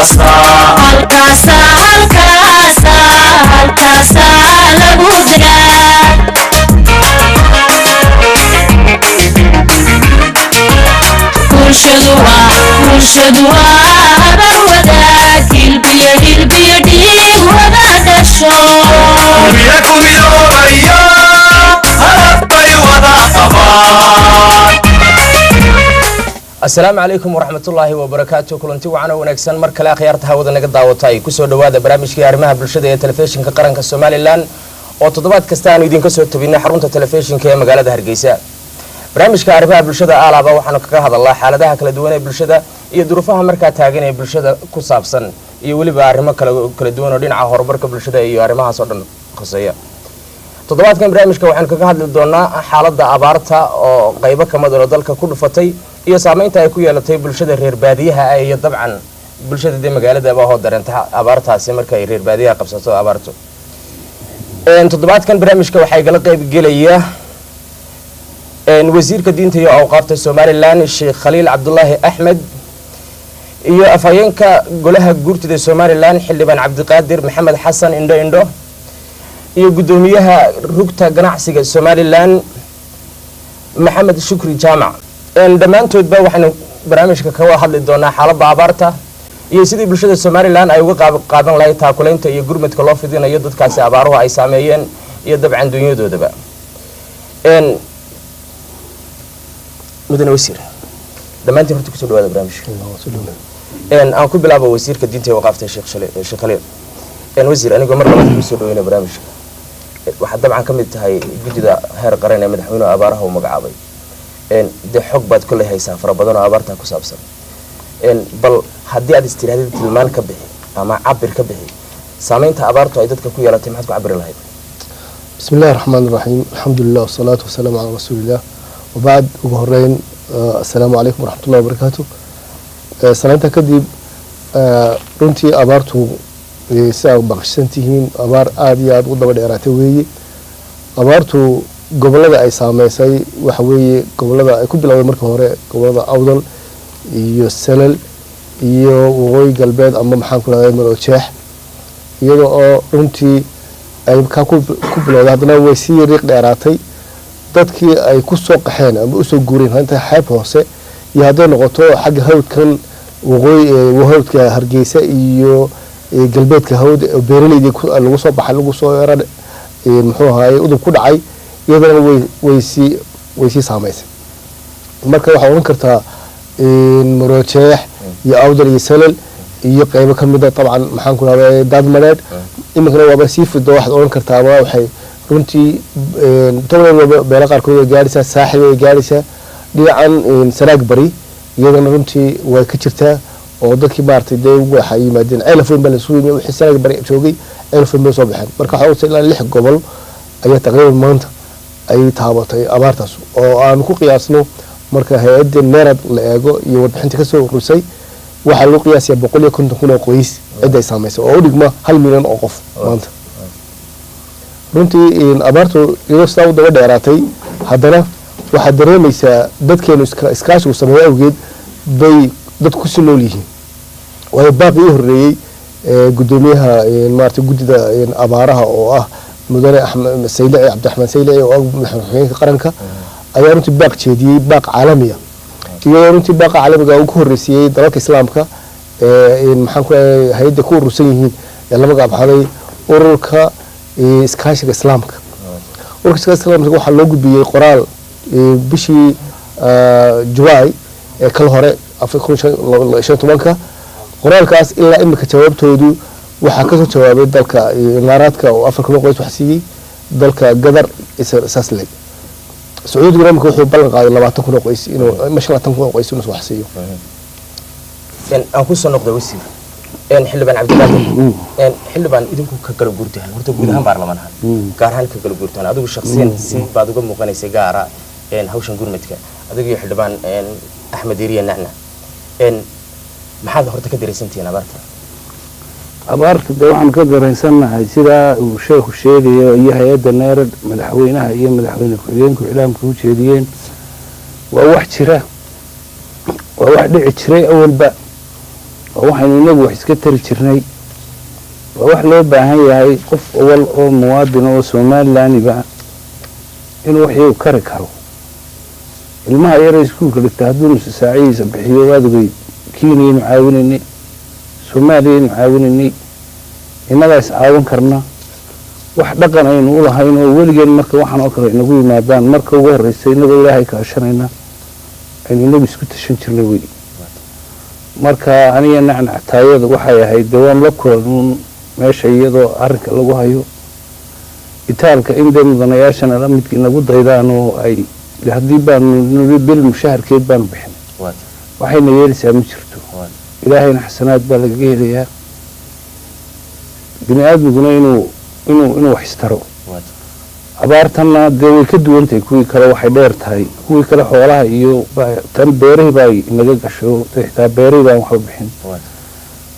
Halkaasa halkaasa halkaasa lagu degaa. Bulshadu waa bulshadu waa habar wadaag, hilbiyo hilbiyo dhiig wada dhasho. Asalaamu calaykum waraxmatullaahi wabarakaatu. Kulanti wacan oo wanaagsan mar kale, akhyaarta hawada naga daawatay, kusoo dhawaada barnaamijkii arrimaha bulshada ee Telefishinka Qaranka Somalilan oo toddobaad kasta aanu idinka soo tabinay xarunta telefishinka ee magaalada Hargeysa. Barnaamijka arrimaha bulshada aalaaba waxaanu kaga hadalnaa xaaladaha kala duwan ee bulshada iyo duruufaha markaa taagan ee bulshada ku saabsan, iyo weliba arrimo kala duwan oo dhinaca horumarka bulshada iyo arrimahaas oo dhan khuseeya. Toddobaadkan barnaamijka waxaanu kaga hadli doonaa xaaladda abaarta oo qaybo kamid oo dalka ku dhufatay iyo saameynta ay ku yeelatay bulshada reer baadiyaha ah iyo dabcan bulshada dee magaaladaba hoo dareenta abaartaasi marka ay reer baadiyaha qabsato abaartu. Toddobaadkan barnaamijka waxaa igala qayb gelaya wasiirka diinta iyo awqaafta Somalilan, Sheekh Khaliil Cabdulaahi Axmed, iyo afhayeenka golaha guurtida Somalilan, Xildhibaan Cabdiqaadir Maxamed Xasan Indho Indho, iyo guddoomiyaha Rugta Ganacsiga Somalilan, Maxamed Shukri Jaamac. Dhammaantoodba waxaynu barnaamijka kaga hadli doonaa xaaladda abaarta iyo sidii bulshada Somalilan ay uga qaab qaadan lahayd taakulaynta iyo gurmadka loo fidinayo dadkaasi abaaruhu ay saameeyeen iyo dabcan dunyadoodaba. Mudane wasiir, dhammaantiin horta kusoo dhawaada barnaamijka. Aan ku bilaabo wasiirka diinta iyo waqaafta, Sheekh Khaliil. Wasiir, anigoo mar labaad kusoo dhaweynaya barnaamijka, waxaad dabcan ka mid tahay guddida heer qaran ee madaxweynuhu abaaraha uu magacaabay. Dee xog baad kolley haysaa fara badan oo abaartaa ku saabsan. Bal haddii aad istirahdid tilmaan ka bixi ama cabir ka bixi saameynta abaartu ay dadka ku yeelatay, maxaad ku cabiri lahayd? Bismi illahi raxmaan raxiim, alxamdulilah wasalaatu wasalaamu calaa rasuuliillah, wabacd. Ugu horeyn, assalaamu calaykum waraxmatullahi wabarakaatu. Salaanta kadib, runtii abaartu si aad baqshan tihiin abaar aada iyo aada u daba dheeraatay weeye. Abaartu gobolada ay saameysay waxa weeye gobolada ay ku bilowday marka hore gobolada Awdal iyo Salal iyo Waqooyi Galbeed ama maxaan ku rahday Marojeex, iyada oo runtii ay kaa ku bilowday, haddana way sii riiq dheeraatay. Dadkii ay ku soo qaxeen ama usoo guureen inta xeeb hoose iyo hadday noqoto xagga hawdkan waqooyi, hawdka Hargeysa iyo galbeedka hawd, beeraleydii lagu soo baxay, lagu soo yara muxuu ahaye udub ku dhacay, iyadana way sii saameysay. Marka waxaa oran kartaa Marojeex iyo Awdal iyo Salal iyo qeybo kamida dabcan maxaan ku rahda Daadmareed, iminkana waaba sii fido. Waxaad oran kartaaba waxay runtii toban beelo qaarkood way gaadhaysaa, Saaxib way gaadhaysaa, dhinacan Sanaag Bari iyadana runtii way ka jirtaa oo dadkii maaragtay dee waxay yimaadeen Ceelafweyn baa laisugu yimi. Wixii Sanaag Bari joogay Ceelafweyn bay soo baxeen. Marka waxaa ogtay ilaa lix gobol ayaa taqriiban maanta ay taabatay abaartaas, oo aan ku qiyaasno marka hay-adda NERAD la eego iyo warbixinta kasoo ururisay, waxaa lagu qiyaasayaa 150,000 oo qoys cidda ay saameysay, oo u dhigma 1 milyan oo qof maanta. Runtii abaartu iyadoo sidaa u daba dheeraatay, haddana waxaad dareemaysaa dadkeenu iskaashigu sameeyo awgeed bay dad kusii nool yihiin, waayo baaqii u horreeyey guddoomiyaha maarata guddida abaaraha oo ah mudane Axmed Saylici, Cabdiraxmaan Saylici, oo ah madaxweyne ku-xigeenka qaranka, ayaa runtii baaq jeediyey, baaq caalamiya, iyadoo runtii baaqa caalamiga uu ku horreysiiyey dalalka islaamka ee maxaan ku leeyahay hay-adda ku urursan yihiin ee la magac baxday Ururka Iskaashiga Islaamka. Ururka Iskaashiga Islaamka waxaa loo gudbiyey qoraal bishii July ee kal hore 15-ka. Qoraalkaas ilaa imika jawaabtoodu waxaa kasoo jawaabay dalka Imaaraadka oo 4,000 oo qoys wax siiyey, dalka Gadar saas leeg, Sacuudiguna imika wuxuu ballan qaaday 20,000 oo qoys inuu ama 25,000 oo qoys inuu wax siiyo. Aan kusoo noqday wasiir, Xildhibaan Cabdiqaadir. Xildhibaan, idinku ka kala guurtaan horta guud ahaan baarlamaan ahaan, gaar ahaan ka kala guurtaan, adigu shakhsiyan si baad uga muuqanaysay gaara hawshan gurmadka, adigu iyo Xildhibaan Axmed Iriye Nacna, maxaad horta ka daraysantihiin abaarta? Abaarta de waxaan ka dareensannahay sidaa uu sheekhu sheegayo iyo hay-adda NERAD, madaxweynaha iyo madaxweyne ku-xigeenku iclaamka u jeediyeen, waa wax jira, waa wax dhici jiray awalba. Waa waxaynu inagu wax iska tari jirnay. Waa wax loo baahan yahay qof wal oo muwaadin oo Somalilandiba inuu wixii uu kari karo. Ilmaha yare iskuulka dhigta hadduu nusu saacihiisa bixiyo, waad ogeyd, Kenyaynu caawinaynay, Soomaaliyaynu caawinaynay, innagaa is caawin karna. Wax dhaqan aynu u lahayn oo weligeen marka waxaan oo kale inagu yimaadaan, marka ugu horreysa inagoo Ilaahay kaashanayna aynu inagu isku tashan jirnay wey. Marka aniga nacnactaayadu waxay ahayd dee waan la kulanun meesha iyadoo arrinka lagu hayo itaalka in dee mudanayaashana la mid inagu daydaan oo ay haddii baanu nuli bil mushaharkeed baanu bixin, waxayna yeelaysaa ma jirto. Ilaahayna xasanaad baa lagaga helayaa, bini aadmiguna inuu wax istaro. Abaartanna dee way ka duwan tahay kuwii kale, waxay dheer tahay kuwii kale xoolaha iyo tan beerihii baa inaga gasho, xitaa beerihii baan waxba bixin.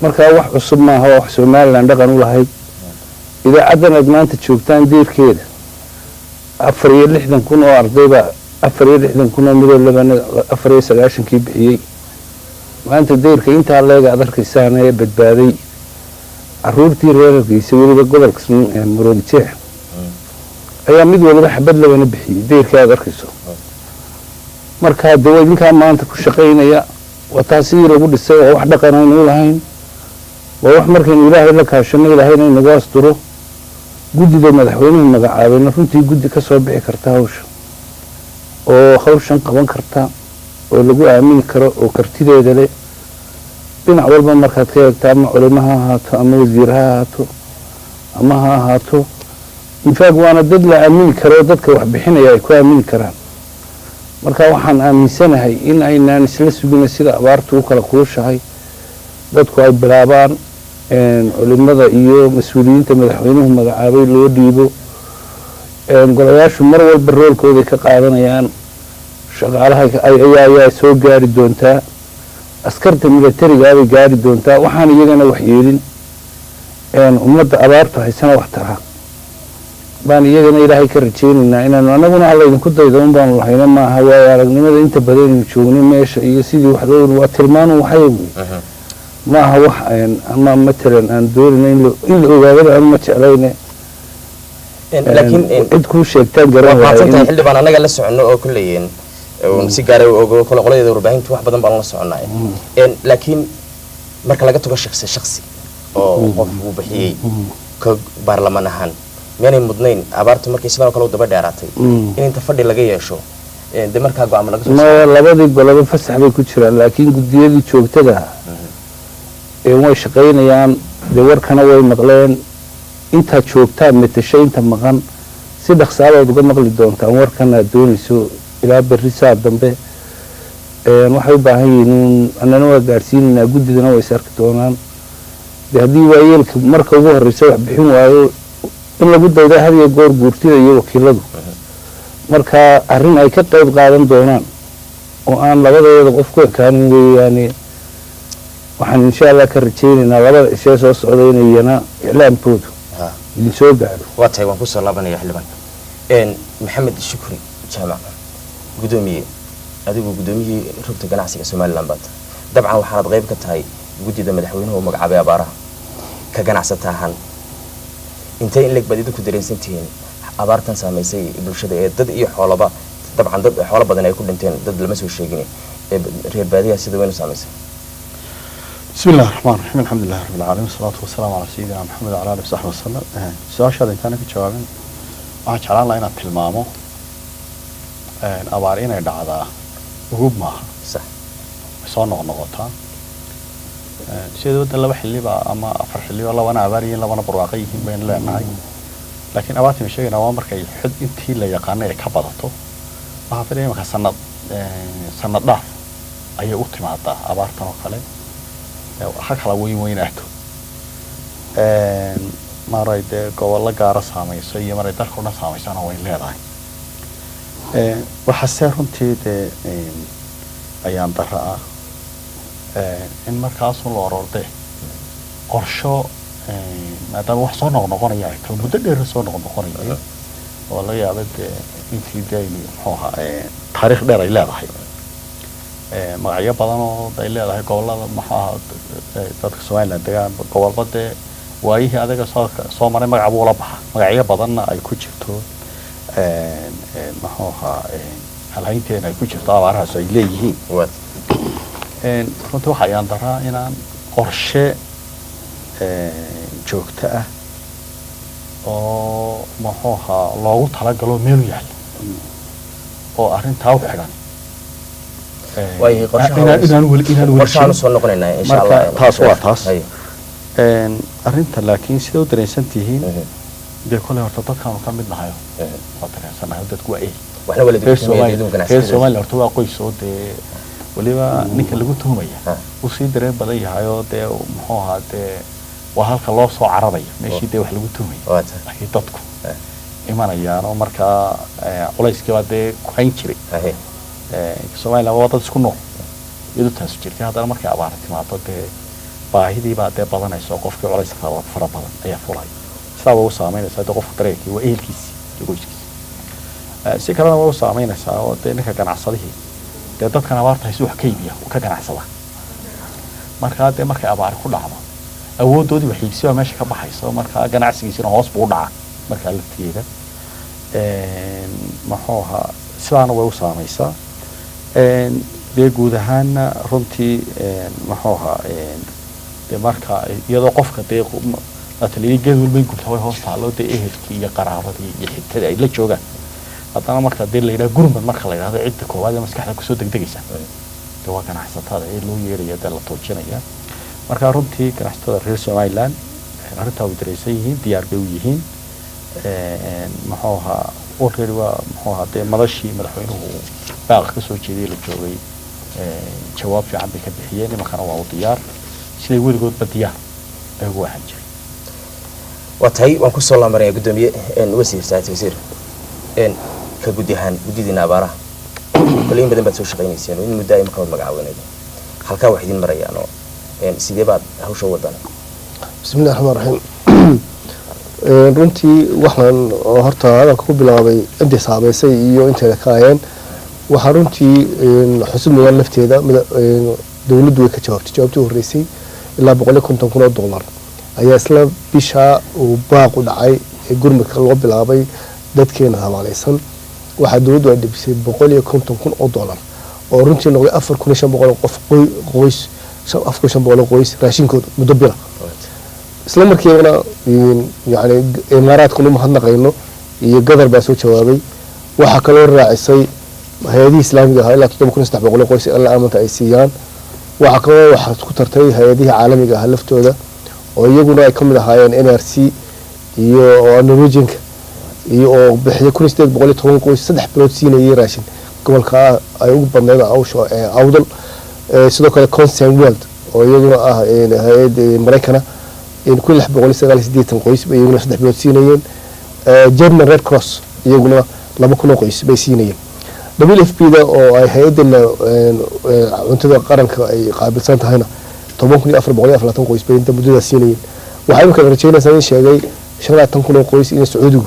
Marka wax cusub maaha, waa wax Somaliland dhaqan u lahayd. Idaacaddan aad maanta joogtaan deyrkeeda 64,000 oo ardayba, 64,000 oo midoo labana 94-kii bixiyey. Maanta deyrka intaa leega aad arkaysaan ee badbaaday, caruurtii reer Hargeysa, weliba gobolka Maroodi Jeex, ayaa mid waliba xabad labana bixiyey deyrkii aad arkayso. Marka dee waa idinkaa maanta ku shaqaynaya. Waa taa sidii lagu dhisay. Waa wax dhaqan aynu u lahayn, waa wax markaynu Ilaahay la kaashano Ilaahayna inagu asturo. Guddida madaxweynuhu magacaabayna runtii guddi ka soo bixi karta hawsha oo hawshan qaban karta oo lagu aamini karo oo kartideeda leh, dhinac walba markaad ka eegto, ama culimo ha ahaato ama wasiir ha ahaato ama ha ahaato, in fact waana dad la aamini karo oo dadka wax bixinaya ay ku aamini karaan. Marka waxaan aaminsanahay in aynaan isla sugina sida abaartu u kala kulushahay dadku ay bilaabaan, culimada iyo mas-uuliyiinta madaxweynuhu magacaabay loo dhiibo. Golayaashu mar walba roolkooday ka qaadanayaan. Shaqaalaha ayaa soo gaari doontaa, askarta milatarigaabay gaari doontaa. Waxaan iyagana wax yeelin, ummadda abaartu haysana wax taraa baan iyagana Ilaahay ka rajeynaynaa inaanu anaguna alla idinku daydo un baanu lahayna. Maaha waayo aragnimada inta badanaynu joognay meesha iyo sidii wax loo waa tilmaanu waxay wey, maaha wax ama matalan aan doonayna in la ogaadaba anu ma jeclayne. Laakiin cid kuu sheegtaan garan waad mahadsan tahay waaya. Xildhibaan, annaga la soconno oo kolley si gaara ogo kole qoladeeda warbaahintu wax badan baan la soconnaa. Laakiin marka laga tago shaksi shaksi oo qof uu bixiyey, ka baarlamaan ahaan miyaanay mudnayn abaartu markay sidoo kale u daba dheeraatay in inta fadhi laga yeesho dee markaa go'aamo laga soo saaro? Maya, labadii goloba fasax bay ku jiraan, laakiin guddiyadii joogtada way shaqaynayaan. Dee warkana way maqleen. Intaad joogtaan matashay, inta maqan si dhaqsaabaad uga maqli doontaan warkan aad doonayso ilaa berri saa dambe. Waxay u baahan yihiin uun annana waa gaadhsiinaynaa, guddidana way is arki doonaan. Dee haddii waayeelka marka ugu horreysa wax bixin waayo, in lagu dayda had iyo goor guurtida iyo wakiiladu, marka arrin ay ka qayb qaadan doonaan oo aan labadeeda qof ku ekaanin weeyaane. Waxaan insha Allah ka rajaynaynaa labada cishee soo socda inay iyana iclaamkoodu idin soo gaadho. Waa tahay, waan kusoo laabanaya xildhibaan Maxamed Shukri Jaamac. Guddoomiye, adigu guddoomiyihii rugta ganacsiga Somaliland baad tahay. Dabcan waxaanad qayb ka tahay guddida madaxweynuhu u magacaabay abaaraha. Ka ganacsata ahaan, intee in leeg baad idinku dareensan tihiin abaartan saamaysay bulshada ee dad iyo xoolaba, dabcan dad xoolo badan ay ku dhinteen, dad lama soo sheegin, ee reer baadiyaha sida weyn u saamaysay? بسم الله الرحمن الرحيم، الحمد لله رب العالمين، والصلاة والسلام على سيدنا محمد وعلى آله وصحبه وسلم. Su-aashaada intaana ka jawaabin, waxaan jeclaan lahaa inaan tilmaamo abaar inay dhacdaa ugub maaha. Way soo noqnoqotaa. Sida waddan laba xilliba ama afar xilliba, labana abaar yihiin, labana barwaaqo yihiin baynu leenahay, laakiin abaartaynu sheegaynaa waa markay xid intii la yaqaanay ay ka badato. Waxaan filaya imanka sanad dhaaf ayay u timaadaa abaartan oo kale, ha kala weyn weynaato, maray dee gobollo gaara saamayso iyo maray dalka o dhan saamaysana way leedahay. Waxaase runtii dee ayaan dara ah in markaasun la ororde qorsho, maadaama wax soo noqnoqonaya ay tahay, muddo dheer soo noqnoqonayay oo laga yaaba dee intii dee aynu muxuu ahaa taariikh dheer ay leedahay. Magacyo badan oo ay leedahay gobolada, maxaa ahaa, dadka Somaliland degaan gobolba dee waayihii adaga soo maray magac buu la baxa, magacyo badanna ay ku jirto, muxuu ahaa, halhaynteena ay ku jirto abaarahaas ay leeyihiin. Runtii waxa ayaan daraa inaan qorshe joogto ah oo, muxuu ahaa, loogu talagalo meelu yaal oo arrintaa u xidhan Waayahay, qorshaha inaan weli qorshahaan jirin. Usoo noqonaynaa insha Marka, Allah. taas waa taas. Haye. Arrinta laakiin sida u dareensan tihiin, dee koley horta dadkaanu ka mid nahayo, waa dareensanahay, dadku waa ehel. Waxna waa la Reer dugtamaya Soomaaliya, idinku reer ganacsatada. Soomaaliya horta waa qoys oo dee weliba ninka lagu tuhumaya uu sii dareen badan yahay oo dee, muxuu ahaa, dee waa halka loo soo cararaya, meeshii dee wax lagu tuhumaya Waa tahay. ayay dadku imanayaan oo markaa culayskii baa dee ku hayn jiray. Somaliland waa dad isku nool iyadoo taasu jirtay, haddana markay abaara timaado dee baahidii baa dee badanaysa oo qofkii culays fara badan ayaa fulaya. Sidaa waa u saameynaysaa dee qofka dareenkii waa ehelkiisii iyo qoyskiisii. Si kalena waa u saameynaysaa oo dee ninka ganacsadihii dee dadkan abaarta hayse wax ka iibiya oo ka ganacsada. Markaa dee markay abaari ku dhacdo awooddoodii wax iibsi baa meesha ka baxaysa oo markaa ganacsigiisina hoos buu u dhacaa markaa laftigeeda. Muxuu ahaa, sidaana way u saamaysaa. Dee guud ahaanna runtii, muxuu ahaa, dee marka iyadoo qofka dee la taliyay geed walba in gubta way hoos taallo, dee ehelkii iyo qaraabadii iyo xigtadii ay la joogaan, haddana marka dee la yidhaha gurmad, marka la yidhahdo cidda koowaad ee maskaxda kusoo degdegaysa dee waa ganacsatada ee loo yeeraya, dee la tuujinaya. Marka runtii ganacsatada reer Somaliland arrintaa way dareensan yihiin, diyaar bay u yihiin. Muxuu ahaa, already waa, muxuu ahaa, dee madashii madaxweynuhu baaqa ka soo jeediyay la joogay, jawaab fiican bay ka bixiyeen. Imankana waa u diyaar siday weligoodba diyaar ay ugu ahaan jiray. Waa tahay, waan kusoo laamaraya guddoomiye. Wasiir, saacid wasiir, ka guddi ahaan guddidiina abaaraha kale in badan baad soo shaqaynayseen oo in muddo imika waad magacaabanayda, halkaa wax idin marayaan oo sidee baad hawsha u wadaan? Bismi illahi raxmaan raxiim. Runtii waxaan oo horta hadalka ku bilaabay intay saameysay iyo intayna ka hayeen, waxaa runtii xusid mudan lafteeda dowladdu way ka jawaabtay. Jawaabtii u horreysay ilaa $150,000 ayaa isla bishaa uu baaq u dhacay ee gurmadka loo bilaabay dadkeena habaaleysan, waxaa dowladdu ay dhibisay $150,000 oo runtii noqday 4,500 oo qof qoys, 4,500 oo qoys raashinkooda muddo bila. Isla markiibana yani Imaaraadkuna mahadnaqayno iyo Gadar baa soo jawaabay. Waxaa kaloo raacisay hay-adihii islaamiga ahaa ilaa 7,300 oo qoys ilaa amanta ay siiyaan. Waxaa kaloo waxaa ku tartay hay-adihii caalamiga ahaa laftooda oo iyaguna ay kamid ahaayeen NRC iyo oo Norwegianka iyo oo bixiyay 1,810 qoys 3 bilood siinayay raashin, gobolka ay ugu badnayd awsha ee Awdal. Sidoo kale Concern World oo iyaduna ah hay-ad Maraykana 1,689 qoys bay iyaguna 3 bilood siinayeen. German Red Cross iyaguna 2,000 oo qoys bay siinayeen. WFP da oo ay hay-adana cuntada qaranka ay qaabilsan tahayna 10,424 qoys bay inta muddadaas siinayeen. Waxaa imika rajeynaysaa in sheegay 25,000 oo qoys in Sacuudigu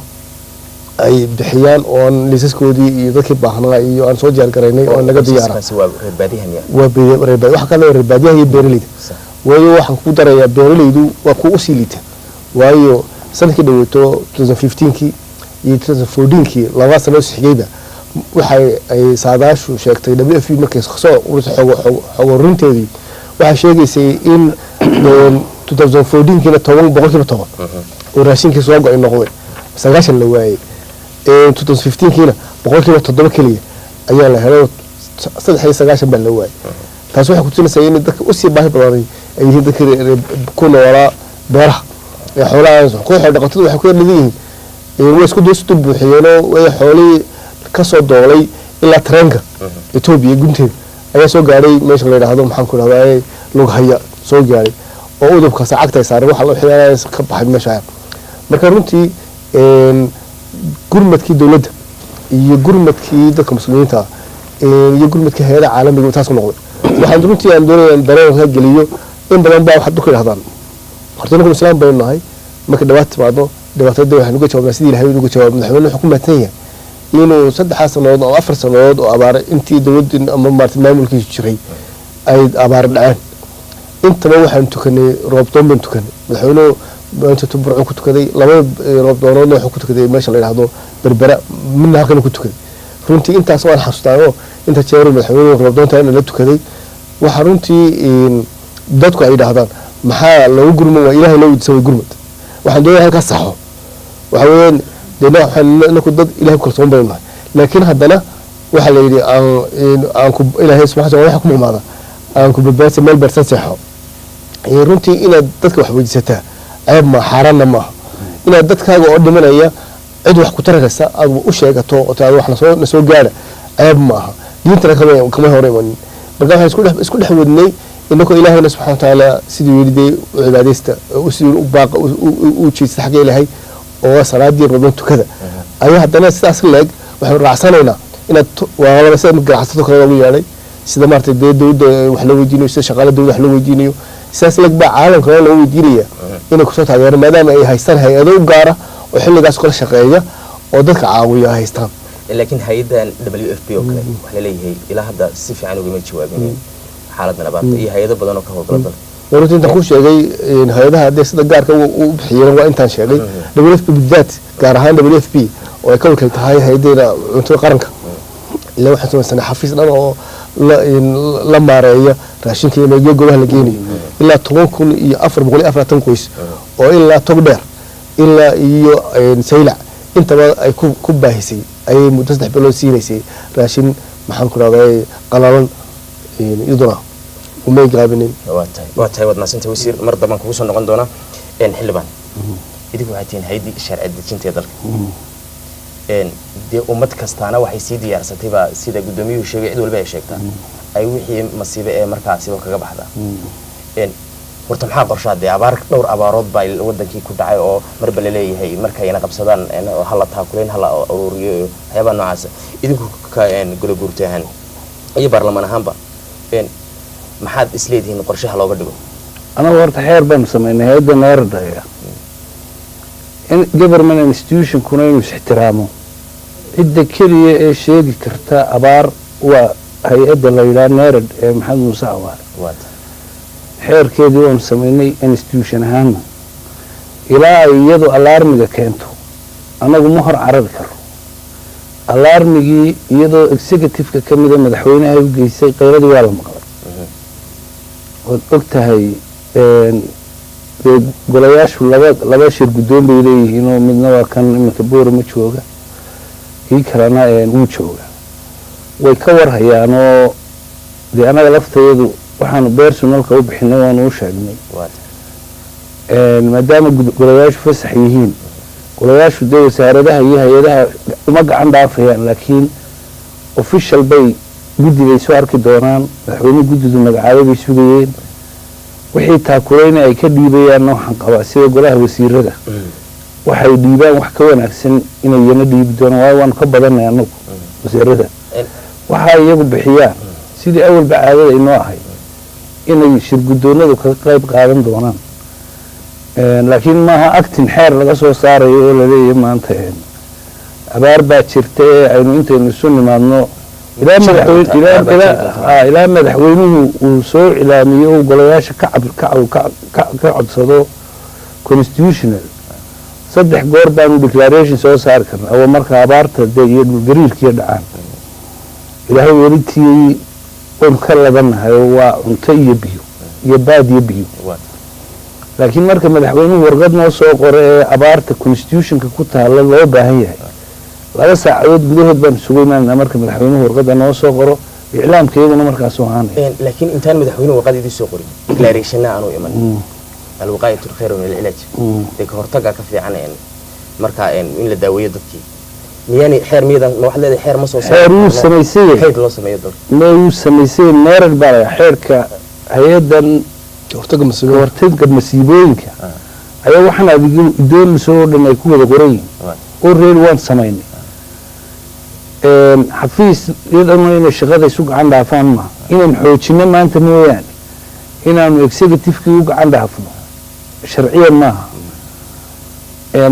ay bixiyaan oo aan liisaskoodii iyo dadkii baahnaa iyo aan soo diyaar garaynay oo naga diyaara. Qoysaskaasi waa reer baadiyaha miya? Waa reer waxa kale reer baadiyaha iyo beeraleyda. Waayo waxaan ku darayaa beeraleydu waa kuwa usii liita, waayo sanadkii dhaweeto 2015kii iyo 2014kii, laba sano is xigayba, waxay ay saadaashu sheegtay WFP markay soo ururisay xog ururinteedii, waxay sheegaysay in 2014kiina 10% oo raashinkii soo go-ay noqday 90 la waayey, 2015kiina 7% keliya ayaa la helay oo 93 baa la waayey. Taas waxay kutusinaysaa in dadka usii baahi badanay ay yihiin dadka ku noolaa beeraha ee xoolaha. Kuwa xoolo dhaqatada waxay ku yar dhidan yihiin, way isku dul buuxiyeenoo way xoolihii kasoo doolay ilaa tareenka Etoobiya gunteeda ayaa soo gaadhay meesha la yidhaahdo, maxaan ku idhahdaa, Lughaya soo gaadhay oo udubkaas cagta ay saareen waxa la xidhanaya ka baxay meesha. Marka runtii gurmadkii dowladda iyo gurmadkii dadka muslimiinta iyo gurmadkii hay-adaha caalamiga taas ku noqday. Waxaan runtii aan doonaya in dareen ka geliyo in badan baa waxaad ku idhahdaan horta inagu islaam baynu nahay, marka dhibaato timaado dhibaatada waxaan uga jawaabnaa sidii Ilahay uga jawaab. Madaxweyne wuxuu ku mahadsan yahay Inuu 3 sannadood ama 4 sannadood oo abaar intii dowladii ama maarata maamulkiisu jiray ay abaar dhaceen, intaba waxaan tukanay roobdoon baan tukanay. Madaxweynuhu maanta Burco ku tukaday laba roobdoonoodna, wuxuu ku tukaday meesha la yidhaahdo Berbera, midna halkan ku tukaday. Runtii intaas waan xasuustaayo, inta jeer madaxweynuhu roobdoonta in la tukaday. Waxaa runtii dadku ay yidhaahdaan, maxaa loogu gurman waa Ilaahay loo weydiisan way gurmad. Waxaan doonaya halkaas saxo. Waxa weeyaan dee waxaan inaku dad Ilahay ku kalsoon baynu nahay, laakiin haddana waxaa la yidhi aan ku Ilaahay subxana wataala waxa ku muqmaada aan ku badbaadsa meel beersan seexo. Runtii inaad dadka wax weydiisataa ceeb ma xaaraanna maaha. Inaad dadkaaga oo dhimanaya cid wax ku tarakaysa aad u sheegato oo taado wax nasoo gaara ceeb maaha, diintana kama hor imanin. Marka waxaan isku dhex wadnay inakoo Ilaahayna subxana watacaala siduu yidhi dee u cibaadaysta, siduu u baaqa u jeesta xagga Ilaahay oo salaadii roobdoon tukada ayaa haddana sidaas leeg waxaanu raacsanaynaa inaad waa laba sida ganacsato kale loogu yeedhay, sida maaragtay dee dowladda wax loo weydiinayo, sida shaqaale dowladda wax loo weydiinayo, sidaas leeg baa caalamka loo weydiinaya inay kusoo taageeraan, maadaama ay haystaan hay-ado u gaara oo xilligaas kala shaqeeya oo dadka caawiya ay haystaan. Laakiin hay-addan WFP oo kale waxaa laleeyahay ilaa hadda si fiican ugama jawaabin xaaladan abaarta iyo hay-ado badan oo ka howlgala dalka. Runtii intaan ku sheegay hay-adaha dee sida gaarka u bixiyeen waa intaan sheegay WFP bidaat, gaar ahaan WFP oo ay ka wakiil tahay hay-adeena cuntada qaranka. Ilaa waxaan samaysanay xafiis dhan oo la maareeya raashinka iyo meegyo goobaha la geenayo, ilaa 10,444 qoys oo ilaa Togdheer ilaa iyo Saylac intaba ay ku baahisay ayay muddo 3 bilood siinaysay raashin, maxaan ku rahday, qalalan, iyaduna umay gaabinin. Waa tahay, waad mahadsantahay wasiir. Mar dambaan kugu soo noqon doonaa. Xildhibaan, idinku waxay tihiin hay-addii sharci dejinta ee dalka. Dee ummad kastaana waxay sii diyaarsatay baa, sida guddoomiyuhu sheegay, cid walba ay sheegtaa ay wixii masiibe ee markaasiba kaga baxdaa. Horta maxaa qorshaa? Dee abaar, dhowr abaarood baa wadankii ku dhacay oo marba laleeyahay markayna qabsadaan hala taakulayn, hala aruuriyo iyo waxyaabaha noocaasa. Idinku ka golo guurti ahaan iyo baarlamaan ahaanba maxaad isleedihiin qorshaha looga dhigo? Anagu horta xeer baanu samaynay hay-adda NARAD-aya in government institutionkuna inuu is-ixtiraamo. Cidda keliya ee sheegi karta abaar waa hay-adda la yidhaha NARAD ee Maxamed Muuse Awaare. Xeerkeedii waanu samaynay institution ahaana. Ilaa ay iyadu alarmiga keento anagu ma hor carari karo. Alarmigii iyadoo executive-ka ka mida madaxweynaha u geysay, qayladii waa la maqlay. Waad og tahay dee golayaashu laba shir guddoon bay leeyihiin oo midna waa kan iminka Boorama jooga, kii kalena wuu jooga, way ka warhayaan. Oo dee annaga laftayadu waxaanu personalka u bixinay waanu u sheegnay, maadaama golayaashu fasax yihiin. Golayaashu dee wasaaradaha iyo hay-adaha uma gacan dhaafayaan, laakiin official bay guddi soo arki doonaan. Madaxweyne guddidu magacaabo bay sugayeen, wixii taakuleyna ay ka dhiibayaanna waxaan qabaa sida golaha wasiirada waxay dhiibaan wax ka wanaagsan inay iyana dhiibi doonaan, waayo waanu ka badanay anagu wasiirada. Waxa iyagu bixiyaan sidii awalba caadada inoo ahayd inay shirguddoonadu kaga qayb qaadan doonaan, laakiin maaha actin xeer laga soo saarayo oo laleeyahay maanta abaar baa jirta ee aynu intaynu isu nimaadno ilaa madaxweyne ilaa madaxweynuhu uu soo cilaamiyo uu golayaasha ka cab ka ka ka codsado. Constitutional saddex goor baanu declaration soo saari karnaa oo marka abaarta dee iyo dhulgariirkiiyo dhacaan. Ilaahay weli tiyey waynu ka ladanahay oo waa cunto iyo biyo iyo baad iyo biyo, laakiin marka madaxweynuhu warqad noo soo qoro ee abaarta constitutionka ku taalla loo baahan yahay, 2 saacadood gudahood baan isugu imaanaa marka madaxweynuhu warqadda noo soo qoro, iclaamkeeduna markaasuu ahaanaya. Laakiin intaan madaxweynuhu warqad idin soo qorin, declarationna aanu iman, الوقاية خير من العلاج, dee ka hortaga ka fiican marka in la daaweeyo dadkii, miyaani xeer miyadan ma waxaad leedahay xeer ma soo Xeer wuu samaysay. Xeer loo sameeyo dalka. Ma wuu samaysay, NARAD baa la xeerka hay-adan hortaga ka masiibada. Hortagga masiibooyinka ayaa waxaan adigu doonayso oo dhan ay ku wada qoran yihiin oo reer waan samaynay xafiis iyadana inay shaqada isu gacan dhaafaan maaha. Inaan xoojino maanta mooyaane inaanu executive-kii u gacan dhaafno sharciyan maaha.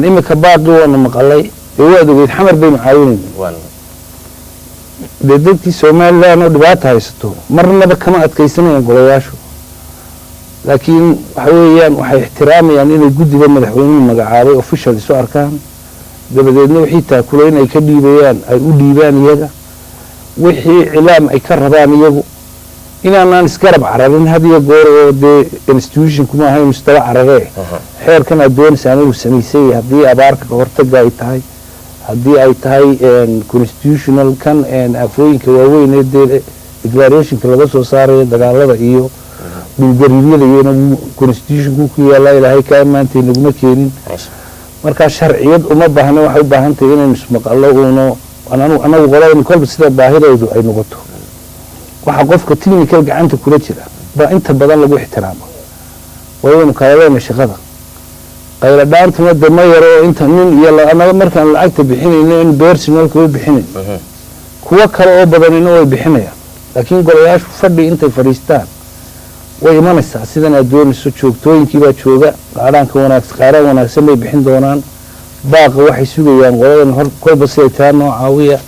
Imika baaqi waanu maqalay. Dee waad ogeyd, Xamar baynu caawinayna. Dee dadkii Somaliland oo dhibaata haysato marnaba kama adkaysanayaan golayaashu, laakiin waxa weeyaan waxay ixtiraamayaan inay guddida madaxweynuhu magacaabay official isu arkaan, dabadeedna wixii taakulayn ay ka dhiibayaan ay u dhiibaan iyaga, wixii cilaam ay ka rabaan iyagu, inaanaan isgarab cararin had iyo goor oo dee institutionku maaha inuu isdaba cararee. Xeerkan aad doonaysaan inuu samaysay, haddii abaarka kahortaga ay tahay, haddii ay tahay constitutional kan aafooyinka waaweyn ee dee declarationka laga soo saarayo, dagaalada iyo dhulgariiryada iyona constitutionku ku yaallaa. Ilaahay kaa maantay naguma keenin. Marka sharciyad uma baahna, waxay u baahan tahay inaynu ismaqallo uuno anagu qoladan kolba sida baahidaydu ay noqoto. Waxa qofka technical gacanta kula jira baa inta badan lagu ixtiraama, waa inaynu kala leenahay shaqada. Qayladhaantuna de ma yaro oo inta nin iyo anaga markaan lacagta bixinayno in personalka u bixinayn, kuwo kale oo badanina way bixinayaan, laakiin golayaashu fadhi intay fadhiistaan way imanaysaa sidan aad doonayso. Joogtooyinkii baa jooga, qaadhaanka wanaagsan, qaadhaan wanaagsan bay bixin doonaan. Baaqa waxay sugayaan qoladan hor kolba siday taa noo caawiya.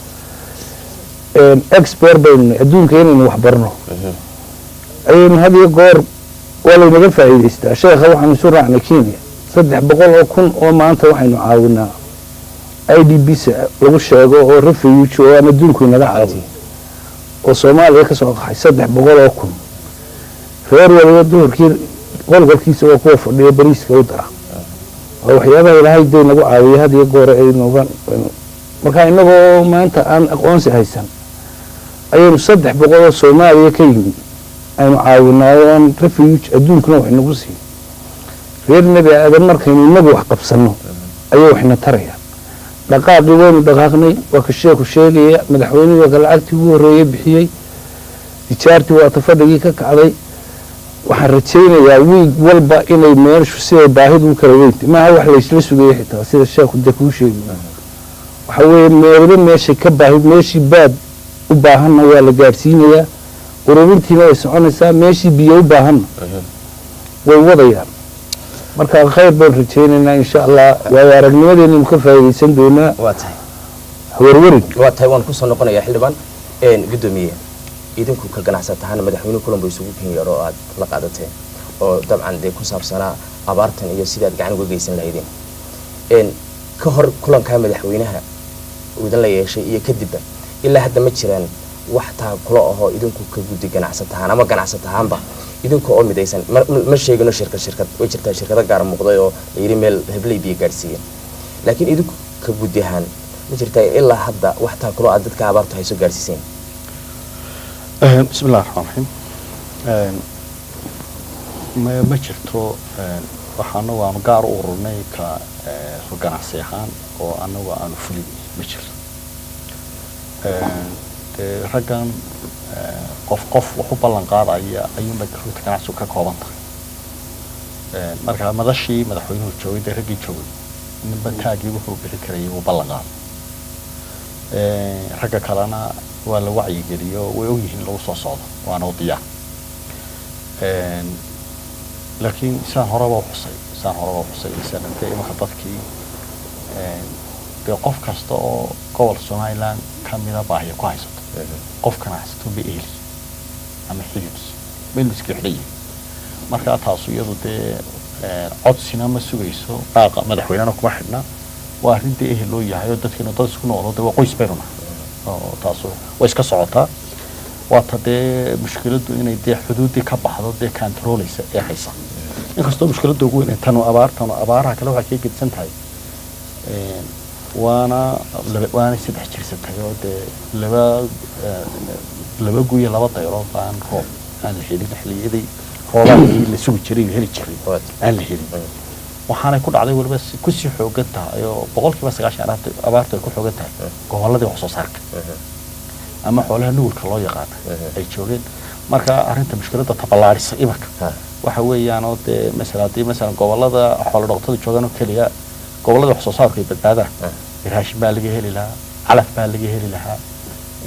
Expert baynu nahay, adduunka inaynu wax barno ayaynu had iyo goor waa laynaga faa'iidaystaa. Sheekha, waxaanu isu raacnay Kenya 300,000 oo maanta waxaynu caawinaa IDP lagu sheego oo refugee oo aan adduunku inaga caawiyo oo Soomaaliya ka soo qaxay, 300,000. Reer waliba duhurkii qolqolkiisa waa kuwa fadhiya bariiska u dara. Waa waxyaabaha Ilaahay dee nagu caawiya had iyo goor ay nooga. Marka inagoo maanta aan aqoonsi haysan ayaynu 300 oo Soomaaliya ka yimid aynu caawinaayo aan refuge adduunkuna wax inagu siiyo. Reer Nebi Aadan markaynu inagu wax qabsanno ayay waxna tarayaan. Dhaqaaqii waynu dhaqaaqnay, waa ka sheeku sheegaya. Madaxweynihii waa ka lacagtii ugu horreeyey bixiyey, tijaartii waa ta fadhigii ka kacday. Waxaan rajaynayaa wiig walba inay meeshu siday baahidu u kala weyntay maaha wax laysla sugayay xitaa. Sida sheekhu dee kuu sheegi, waxa weeye meeliba meeshay ka baahi, meeshii baad u baahanna waa la gaadhsiinayaa, ururintiina way soconaysaa, meeshii biyo u baahanna way wadayaan. Marka khayr baan rajaynaynaa, insha Allah. Waayo aragnimadeenaynu ka faa'iidaysan doonaa. Waa tahay. Hawarwarin. Waa tahay, waan kusoo noqonayaa. Xildhibaan guddoomiye, idinku ka ganacsatahaan madaxweyne kulan ba isugu ken yeedho oo aad la qaadateen oo dabcan dee ku saabsanaa abaartan iyo sidaad gacan uga geysan lahaydeen. Ka hor kulankaa madaxweynaha uu idin la yeeshay iyo kadibba, ilaa hadda ma jiraan wax taakulo ahoo idinku ka guddi ganacsatahaan ama ganacsatahaanba idinka oo midaysan? Ma sheegino shirkad shirkad, way jirtaa shirkado gaar muuqday oo la yidhi meel hebley biyo gaadhsiiyeen, laakiin idinku ka guddi ahaan ma jirtaa ilaa hadda wax taakulo aad dadka abaartu hayso gaadhsiiseen? Bismi illahi raxmaan raxiim. Ma jirto. Waxa anagu aanu gaar u ururnay ka ganacsi ahaan oo anagu aanu fulin ma jirto. Dee raggan qof qof wax u ballan qaadaya ayuunbay rugta ganacsigu ka kooban tahay. Marka madashii madaxweynuhu joogay, dee raggii joogay ninba taagii wuxuu bixi karayay uu ballan qaaday. Ragga kalena waa la wacyigeliyo, way ogyihiin lagu soo socdo, waana u diyaar. Laakiin saan horeba u xusay sanadee imanka dadkii dee qof kasta oo gobol Somaliland ka mida baahiya ku haysato, qof ganacsato ba ehli ama xididki meel iska xidhan yihin. Marka taasu iyadu dee codsina ma sugayso, dhaaqa madaxweynena kuma xidhna. Waa arrin dee ehel loo yahay oo dadkiinu dad isku noqdo, dee waa qoys baynu nahay oo taasu way iska socotaa. Waata dee mushkiladdu inay dee xuduuddii ka baxdo dee controleysa ee haysa, inkastoo mushkiladda ugu weyn ee tanu abaartanu abaaraha kale waxay kaga gedisan tahay waana laba, waana saddex jirsatay oo dee laba guyo laba dayrood baan roob aan la helin, xilliyadii roobaadkii la sugi jiray la heli jiray aan la helin. Waxaanay ku dhacday weliba kusii xoogan tahay oo 90% abaartu ay ku xoogan tahay gobolladii wax soo saarka ama xoolaha nugulka loo yaqaano ay joogeen. Marka arrinta mushkiladda taballaarisa imarka waxa weeyaan oo dee masalan haddii masalan gobolada xoolo dhaqatada joogaan oo keliya gobolada wax soo saarku ay badbaadaan, raashin baa laga heli lahaa, calaf baa laga heli lahaa.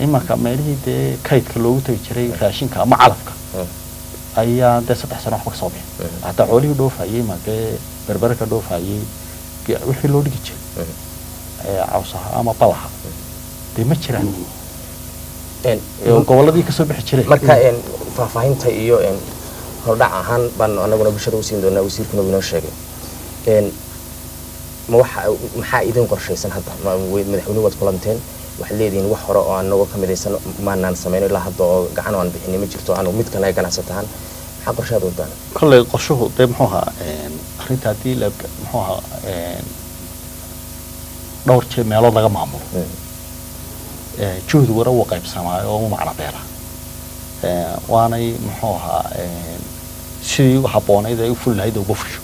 Imarka meelihii dee kaydka loogu tagi jiray raashinka ama calafka ayaa dee 3 sano waxba kasoo bixin. Hataa xoolihii dhoofayey, makee Berbere ka dhoofayey, wixii loo dhigi jiray. Caws ahaa ama bal ahaa dee ma jiraan gobolladii kasoo bixi jireen. Marka faahfaahinta iyo hordhac ahaan baan anaguna bulshada usiin doonaa. Wasiirkuna uu inoo sheegay. Ma waxa maxaa idin qorshaysan hadda? Madaxweynuhu waad kulanteen, waxaad leedihiin wax hore oo anagoo ka midaysan maanaan samayno ilaa hadda, oo gacan oo aan bixinay ma jirto aanu mid kale ganacsatahaan. Maxaa qorshaad wadaan? Kolley qorshuhu dee muxuu ahaa, arrinta haddii la muxuu ahaa dhowr jeer meelood laga maamulo, juhdiguna wuu qaybsamaayo oo u macno beela, waanay muxuu ahaa sidii u habboonayd ay u fuli lahayd uga fusho.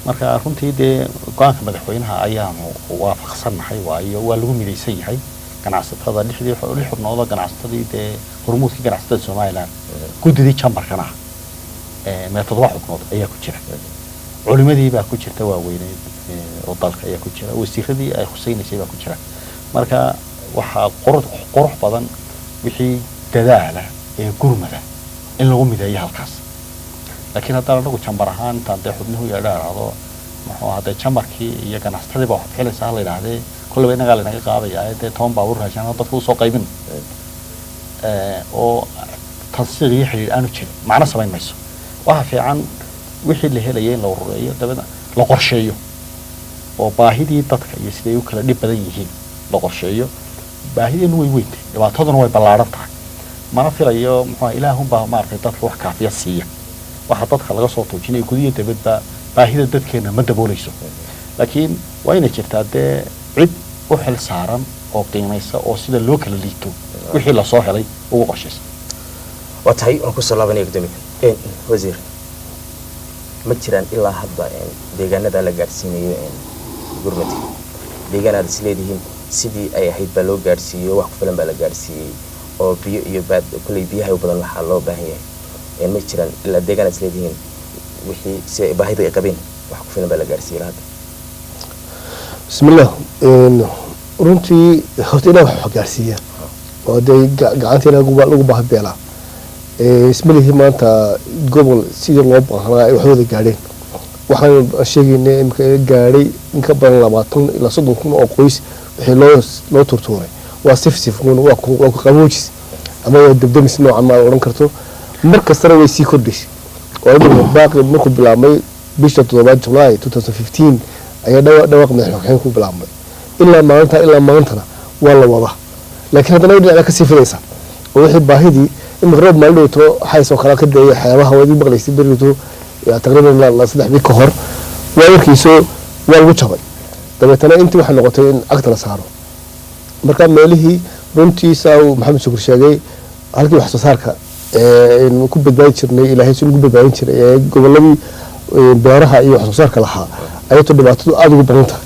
Marka runtii dee go-aanka madaxweynaha ayaanu waafaqsannahay, waayo waa lagu midaysan yahay ganacsatada lixdii lix xubnood oo ganacsatadii dee hormuudkii ganacsatada Somaliland, guddidii chamberkana ah, mee 7 xubnood ayaa ku jira, culimadii baa ku jirta waaweyneed oo dalka ayaa ku jira, wasiiradii ay khusaynaysay baa ku jira. Marka waxaa qurux badan wixii dadaala ee gurmada in lagu mideeyo halkaas. Laakiin haddaan anagu chamber ahaan intaan dee xubnuhu yeedha idhaahdo muxuu ahaa dee chamberkii iyo ganacsatadii baa wax bixinaysa ha la yidhaahdee, kolleyba innagaa laynaga qaadayaa dee 10 baabuur raashin dadka usoo qaybin oo tansiiq iyo xidhiidh aanu jirin, macno samayn mayso. Waxa fiican wixii la helayay in la urureeyo, dabeedna la qorsheeyo oo baahidii dadka iyo siday u kala dhib badan yihiin la qorsheeyo. Baahideenu way weyntahay, dhibaataduna way ballaaran tahay. Mana filayo muxuu ahaa ilaahunbaa maaragtay dadka wax kaafiya siiya. Waxa dadka laga soo tuujinaya gudiyo dibadba baahida dadkeena ma dabooleyso, laakiin waa inay jirtaa dee cid u xil saaran oo qiimaysa oo sida loo kala liito wixii lasoo helay ugu qorshaysa. Waa tahay, waan kusoo laabanaya gudoomiye. Wasiir, ma jiraan ilaa hadda deegaanada la gaadhsiinayo gurmadka deegaan aad is leedihiin sidii ay ahayd baa loo gaadhsiiyey, wax ku filan baa la gaadhsiiyey oo biyo iyo baad, kolley biyaha u badan waxaa loo baahan yahay? Ma jiraan ilaa deegaan aad is leedihiin wixii si baahida ay qabeen wax ku filan baa la gaadhsiiyey ilaa hadda? Bismillah. Runtii horta ilaah wax gaarsiiya oo dee gacanta ilaah lagu baahi beelaa. Ismalihi maanta gobol sidii loo baahnaa ay waxwada gaadheen. Waxaan sheegaynay imika gaadhay in ka badan 20 ilaa 30 kun oo qoys. Wixii loo turtuuray waa sifsifuun, waa ku qaboojis ama waa debdemis noocan ma odhan karto. Mar kastana way sii kordhaysay oo imika baaqi markuu bilaabmay bisha 7aad July 2015 ayaa dhawaaq madaxweyne ku bilaabmay. Ilaa maalinta ilaa maantana waa la wadaa, laakiin haddana way dhinaca kasii fidaysaa oo wixii baahidii imika roob maalin dhowto xays oo kale ka dayay xeebaha waad ii maqlaysay berrito taqriiban ilaa 3 bil ka hor waa warkiiso waa lagu jabay. Dabeetana intii waxay noqotay in cagta la saaro. Marka meelihii runtii saa uu Maxamed Shukur sheegay, halkii wax soo saarka ee ku badbaadi jirnay, ilaahay si lagu badbaadin jiray ee goboladii beeraha iyo wax soo saarka lahaa, ayatoo dhibaatadu aada ugu badan tahay,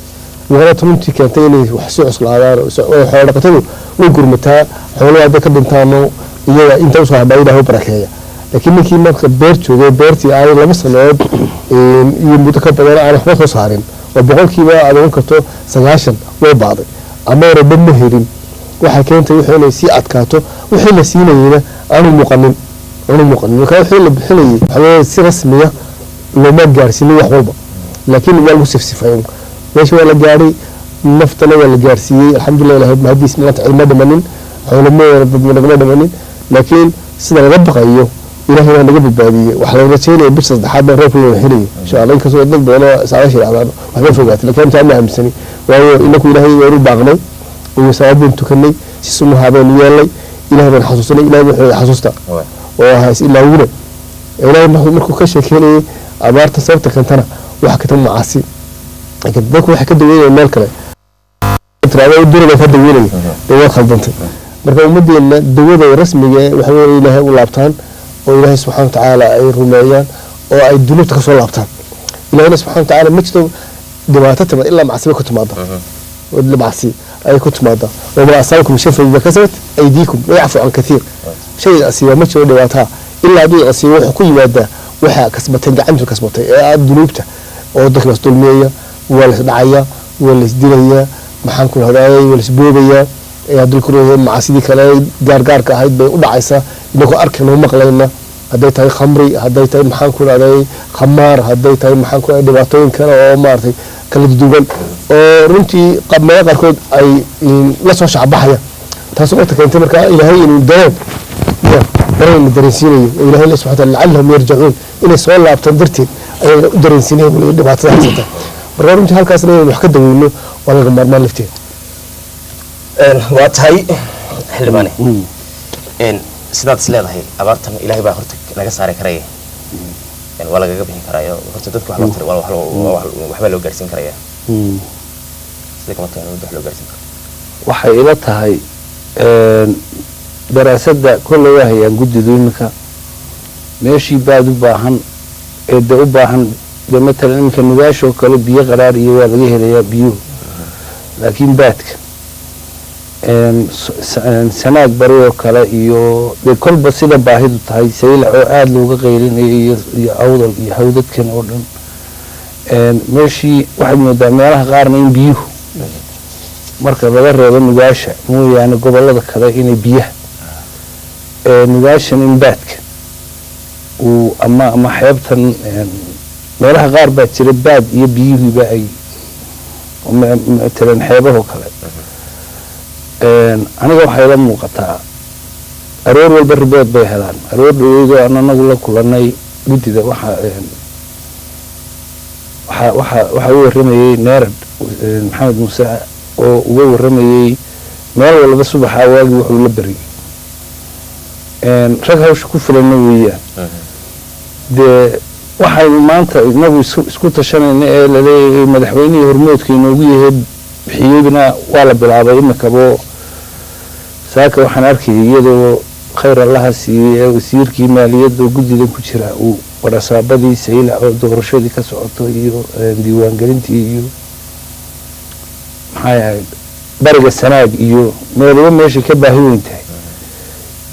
waana ta runtii keentay inay wax sii cuslaadaan. Xoolo dhaqatadu way gurmataa, xooluhu hadday ka dhintaano iyaga inta usoo hadhaa ilaah u barakeeya. Laakiin ninkii marka beer joogay, beertii aanay 2 sanadood iyo muddo ka badan aan waxba soo saarin oo boqolkiiba aad ogan karto 90 way baaday ama waraba ma helin, waxay keentay wuxuu inay sii adkaato. Wixii la siinayeyna aanu muuqanin. Marka wixii la bixinayay waxaa si rasmiya looma gaarsiinin wax walba, laakiin waa lagu sifsifay. Meesha waa la gaadhay, naftana waa la gaarsiiyey, alxamdulilah, ilahay mahadiis. Maanta cilmo dhimanin, xoolamo nagama dhimanin, laakiin sida laga baqayo ilaahay baa naga badbaadiyey. Waxaa la rajeynaya bisha saddexaad baa roobka la helayo insha Allah, inkastoo dad badan oo saadaasha yidhahdaan waxba fogaatay, laakiin intaa ma aaminsani, waayo inaku ilaahay waanu baaqnay iyo salaad baynu tukanay, si sunnaha baynu yeelnay, ilahay baan xasuusanay. Ilahay wuxuu xasuusta oo ahaa is ilaawina. Ilaahay markuu ka sheekeynayay abaarta sababta keentana waxa ka tan macaasi, laakiin dadku waxay ka daweynayaan meel kale tiraado duraba ka daweynaya, dee waa khaldantay. Marka ummadeenna dawada rasmiga ee waxa weeye ilaahay u laabtaan oo ilaahay subxaana watacaala ay rumeeyaan oo ay dunuubta kasoo laabtaan. Ilaahayna subxana watacaala ma jirto dhibaato timaad ilaa macsiba ku timaada, macsi ay ku timaada. وما أصابكم من شيء فبما كسبت أيديكم ويعفو عن كثير. shay asiiba ma jiro dhibaataa ilaa hadduu asiibo wuxuu ku yimaadaa waxaa kasbatay gacantu kasbatay ee aada dunuubta oo dadka las dulmiyaya, waa las dhacaya, waa las dilayaa, maxaan ku rahdaayay, waa las boobayaa ee haddii ku rahday macaasidii kale gaargaarka ahayd bay u dhacaysaa inagoo arkayna maqlayna, hadday tahay khamri, hadday tahay maxaan ku rahday khamaar, hadday tahay maxaan ku rahday dhibaatooyin kale oo maaragtay Kala duwan oo runtii meelo qaarkood ay la soo shacbaxaya, taasoo wata keentay markaa Ilaahay inuu dareen iyo dareen la dareensiinayo oo Ilaahay le subxana wataala lacallahum yarjicuun, inay soo laabtaan darteed ayay u dareensiinaya weliba dhibaatada haysata. Marka runtii halkaasna inaynu wax ka daweyno waa laga maarmaan lafteeda. Waa tahay, xildhibaane. Sidaad is leedahay abaartan Ilaahay baa horta naga saari karaya, waa lagaga bixi karaayo horta dadka wax loo tari, waxbaa loo gaarsiin karaya? Sida kama tahay wax loo gaarsiin karo? Waxay ila tahay daraasadda kolley waa hayaan guddidu iminka meeshii baad u baahan ee de u baahan de matalan iminka nugaashoo kale biyo qaraar iyo waa laga helayaa biyuhu, laakiin baadka Sanaag bari oo kale iyo dee kolba sida baahidu tahay, Saylac oo aada looga qaylinayo iyo Awdal iyo hawdadkan oo dhan, meeshii waxaad moodaa meelaha qaarna in biyuhu marka laga reebo nugaasha mooyaane gobolada kale inay biyaha nugaashan in baadka uu ama xeebtan meelaha qaar baa jira baad iyo biyihiiba ay matalan xeebahoo kale. Aniga waxay la muuqataa aroor walba report bay helaan. Aroor dhaweydoo aan anagu la kulanay guddida, waxa waxa waxa waxaa u warramayey Neerad Maxamed Muuse oo uga warramayey meel walba subaxaa waagii wuxuu la beriyey. Rag hawsha ku filanna weeyaan. Dee waxaynu maanta inagu isku tashanayna ee laleeyahay madaxweynihii hormoodka inoogu yahay bixiyeyna waa la bilaabay imikabo. Saaka waxaan arkayay iyadoo khayr Allaha siiyey ee wasiirkii maaliyadda guddidan ku jira uu warasaabadii Saylac oo doorashadii ka socoto iyo diiwaangelintii iyo maxay ahayd bariga Sanaag iyo meeliba meeshay ka baahi weyn tahay,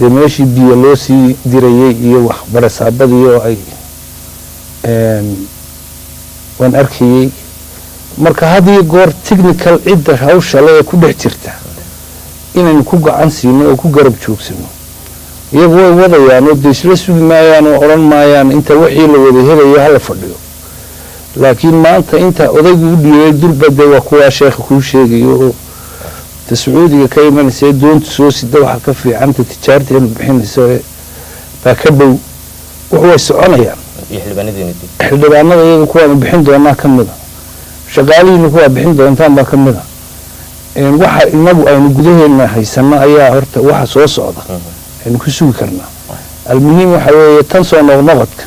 dee meeshii biyo loo sii dirayay iyo wax barasaabadii oo ay waan arkayey. Marka had iyo goor technical cidda hawsha le ee ku dhex jirta inaynu ku gacan siino oo ku garab joogsano. Iyagu way wadayaan oo dee isla sugi maayaan oo odhan maayaan inta wixii la wada helayo hala fadhiyo, laakiin maanta inta odaygu u dhiibay durba dee waa kuwaa sheekha kuu sheegayo oo ta Sacuudiga ka imanaysa ee doonta soo sida waxa ka fiican ta tijaarteenu bixinayso ee baa ka dhow. Wuxu way soconayaan. Iyo xildhibaanadeena dib. Xildhibaanada iyaga kuwaanu bixin doonaa ka mida, shaqaalihiina kuwaa bixin doontaan baa ka mida. Waxa inagu aynu gudaheena haysano ayaa horta waxa soo socda aynu ku sugi karnaa. Almuhiim waxa weeye tan soo noqnoqodka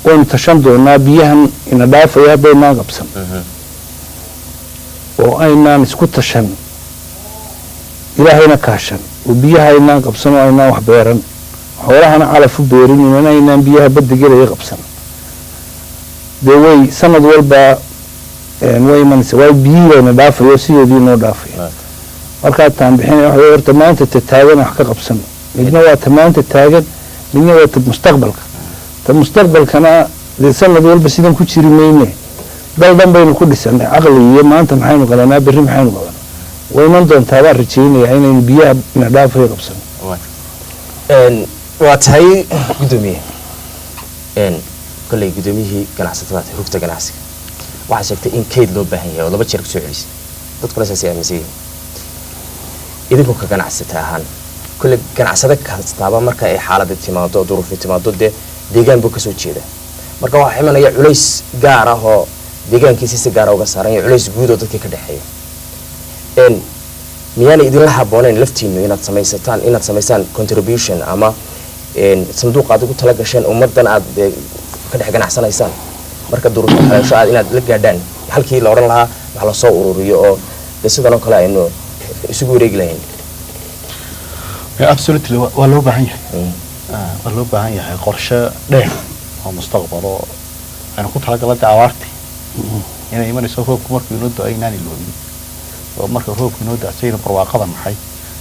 waynu tashan doonaa. Biyahan ina dhaafaya haddaynaan qabsan oo aynaan isku tashan, Ilaahayna kaashan oo biyaha aynaan qabsan oo aynaan wax beeran, xoolahana calaf u beerin, inana aynaan biyaha badda gelaya qabsan, dee way sanad walba way imanaysa, waayo biyihii bayna dhaafaya oo sidoodii noo dhaafaya. Markaa taan bixinaya waxa weeye horta maanta ta taagan wax ka qabsan. Midna waa ta maanta taagan, midna waa ta mustaqbalka. Ta mustaqbalkana dee sanad walba sidan ku jiri mayne, dal dhan baynu ku dhisanay caqli iyo maanta maxaynu qabanaa, berri maxaynu qabanaa. Way iman doontaa baan rajaynayaa inaynu biyaha ina dhaafaya qabsano. Waa tahay, guddoomiye. Kolley guddoomiyihii ganacsatada tahay, rugta ganacsiga, waxaa sheegtay in kayd loo baahan yahay oo laba jeer kusoo celisay, dadkuna saasay aaminsan yihiin. Idinku ka ganacsata ahaan, kolley ganacsade kastaaba marka ay xaalada timaado, duruufi timaado, dee deegaan buu kasoo jeeda. Marka waxaa imanaya culays gaar ah oo deegaankiisa si gaara uga saaran iyo culays guud oo dadkii ka dhexeeya. Miyaanay idinla habbooneyn laftiinu inaad samaysataan, inaad samaysaan contribution ama sanduuq aad ugu tala gasheen ummaddan aad ka dhex ganacsanaysaan marka duruufta xaleesho aad inaad la gaadhaan, halkii la odhan lahaa wax lasoo ururiyo oo dee sidan oo kale aynu isugu wareegi lahayn? Yeah, absolutely, waa loo baahan yahay. Waa loo baahan yahay qorshe dheer oo mustaqbal oo aynu ku talagalay dee abaartii inay imanayso, roobku markuu inoo do aynaan iloobin oo marka roobku inoo dacsayna barwaaqada maxay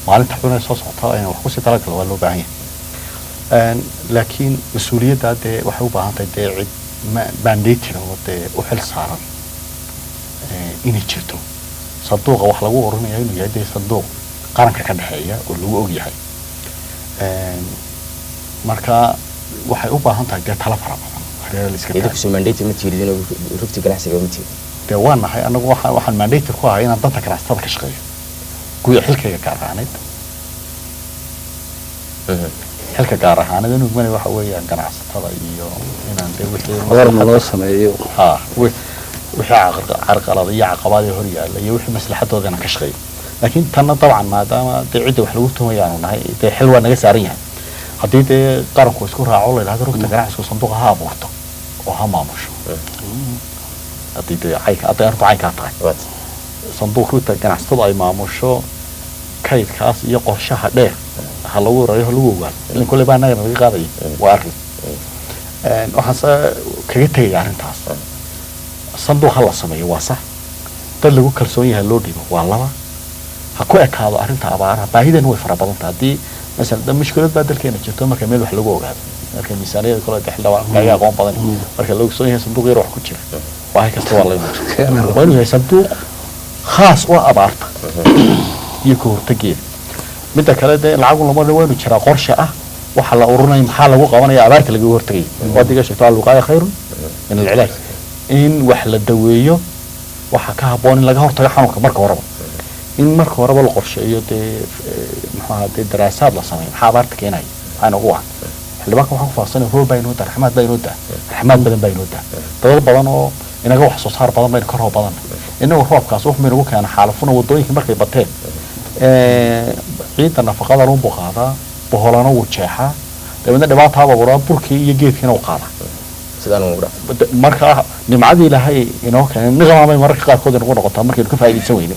maalinta xun ee soo socota aynu wax kusii talagalo, waa loo baahan yahay. Laakiin mas-uuliyadda dee waxay u baahan tahay dee cid mandated oo dee u xil saaran inay jirto. Sanduuqa wax lagu ururinaya inuu yahay dee sanduuq qaranka ka dhexeeya oo lagu og yahay. Marka waxay u baahan tahay dee talo fara badan. Hareeraha la iska Idinku taago. Soo mandate ma tiiridin oo rugta ganacsiga ma tiirin? Dee waa nahay anagu, waxaan mandate ku ahay inaan danta ganacsatada ka shaqeeyo guud, xilkayga gaar ahaaneed, xilka gaar ahaaneed inuu mana waxa weeyaan ganacsatada iyo inaan dee wixii warna loo sameeyo. Ha, wixii carqalada iyo caqabadii hor yaalla iyo wixii maslaxadooda inaan ka shaqeeyo. Laakiin tanna dabcan maadaama dee cidda wax lagu tuhmaya aanu nahay, dee xil waa naga saaran yahay. Haddii dee qaranku isku raaco, la yidhahdo rugta ganacsigu sanduuqa ha abuurto oo ha maamusho, haddii dee caynka hadday arrintu caynkaa tahay, sanduuq rugta ganacsatadu ay maamusho, kaydkaas iyo qorshaha dheer ha lagu rayo, ha lagu ogaado, ilan kolley baa annagana laga qaadaya. Waa arrin waxaan se kaga tegaya arrintaas. Sanduuq ha la sameeyo waa sax, dad lagu kalsoon yahay loo dhibo waa laba, ha ku ekaado arrinta abaaraha. Baahidana way fara badan tahay. Haddii masalan da mushkilad baa dalkeena jirto, marka meel wax lagu ogaado, marka miisaaniyada kole de xildhibaan kaaga aqoon badan, marka la ogsoon yahay sanduuq yar wax ku jira, baahi kasta waa laynu, waa inuu yahay sanduuq khaas u ah abaarta iyo ka hortageeda. Midda kale dee lacagu lama waa inuu jiraa qorshe ah waxa la ururinaya, maxaa lagu qabanaya abaarta lagaga hortagaya. Waad iga sheegto, الوقاية خير من العلاج. In wax la daweeyo waxa ka habboon in laga hortago xanuunka marka horeba, in marka horeba la qorsheeyo, dee muxuu ahaa, dee daraasaad la sameeyo, maxaa abaarta keenaya, maxaa inoogu wacan. Xildhibaanka waxaan ku faafsanay roob baa inoo daa, raxmaad baa inoo daa, raxmaad badan baa inoo daa, dadal badan oo inaga wax soo saar badan baynu ka roob badan. Inagu roobkaas wuxuu inagu keena xaalufuna, wadooyinka markay bateen ciidda nafaqada unbuu qaadaa, boholana wuu jeexaa, dabeedna dhibaataaba abuuraa, burkii iyo geedkiina uu qaadaa. Sidaan ugu dhaaf. Marka nimcadii Ilaahay inoo keenay niqamaamay mararka qaarkood inagu noqotaa markaynu ka faa'iidaysan weyne.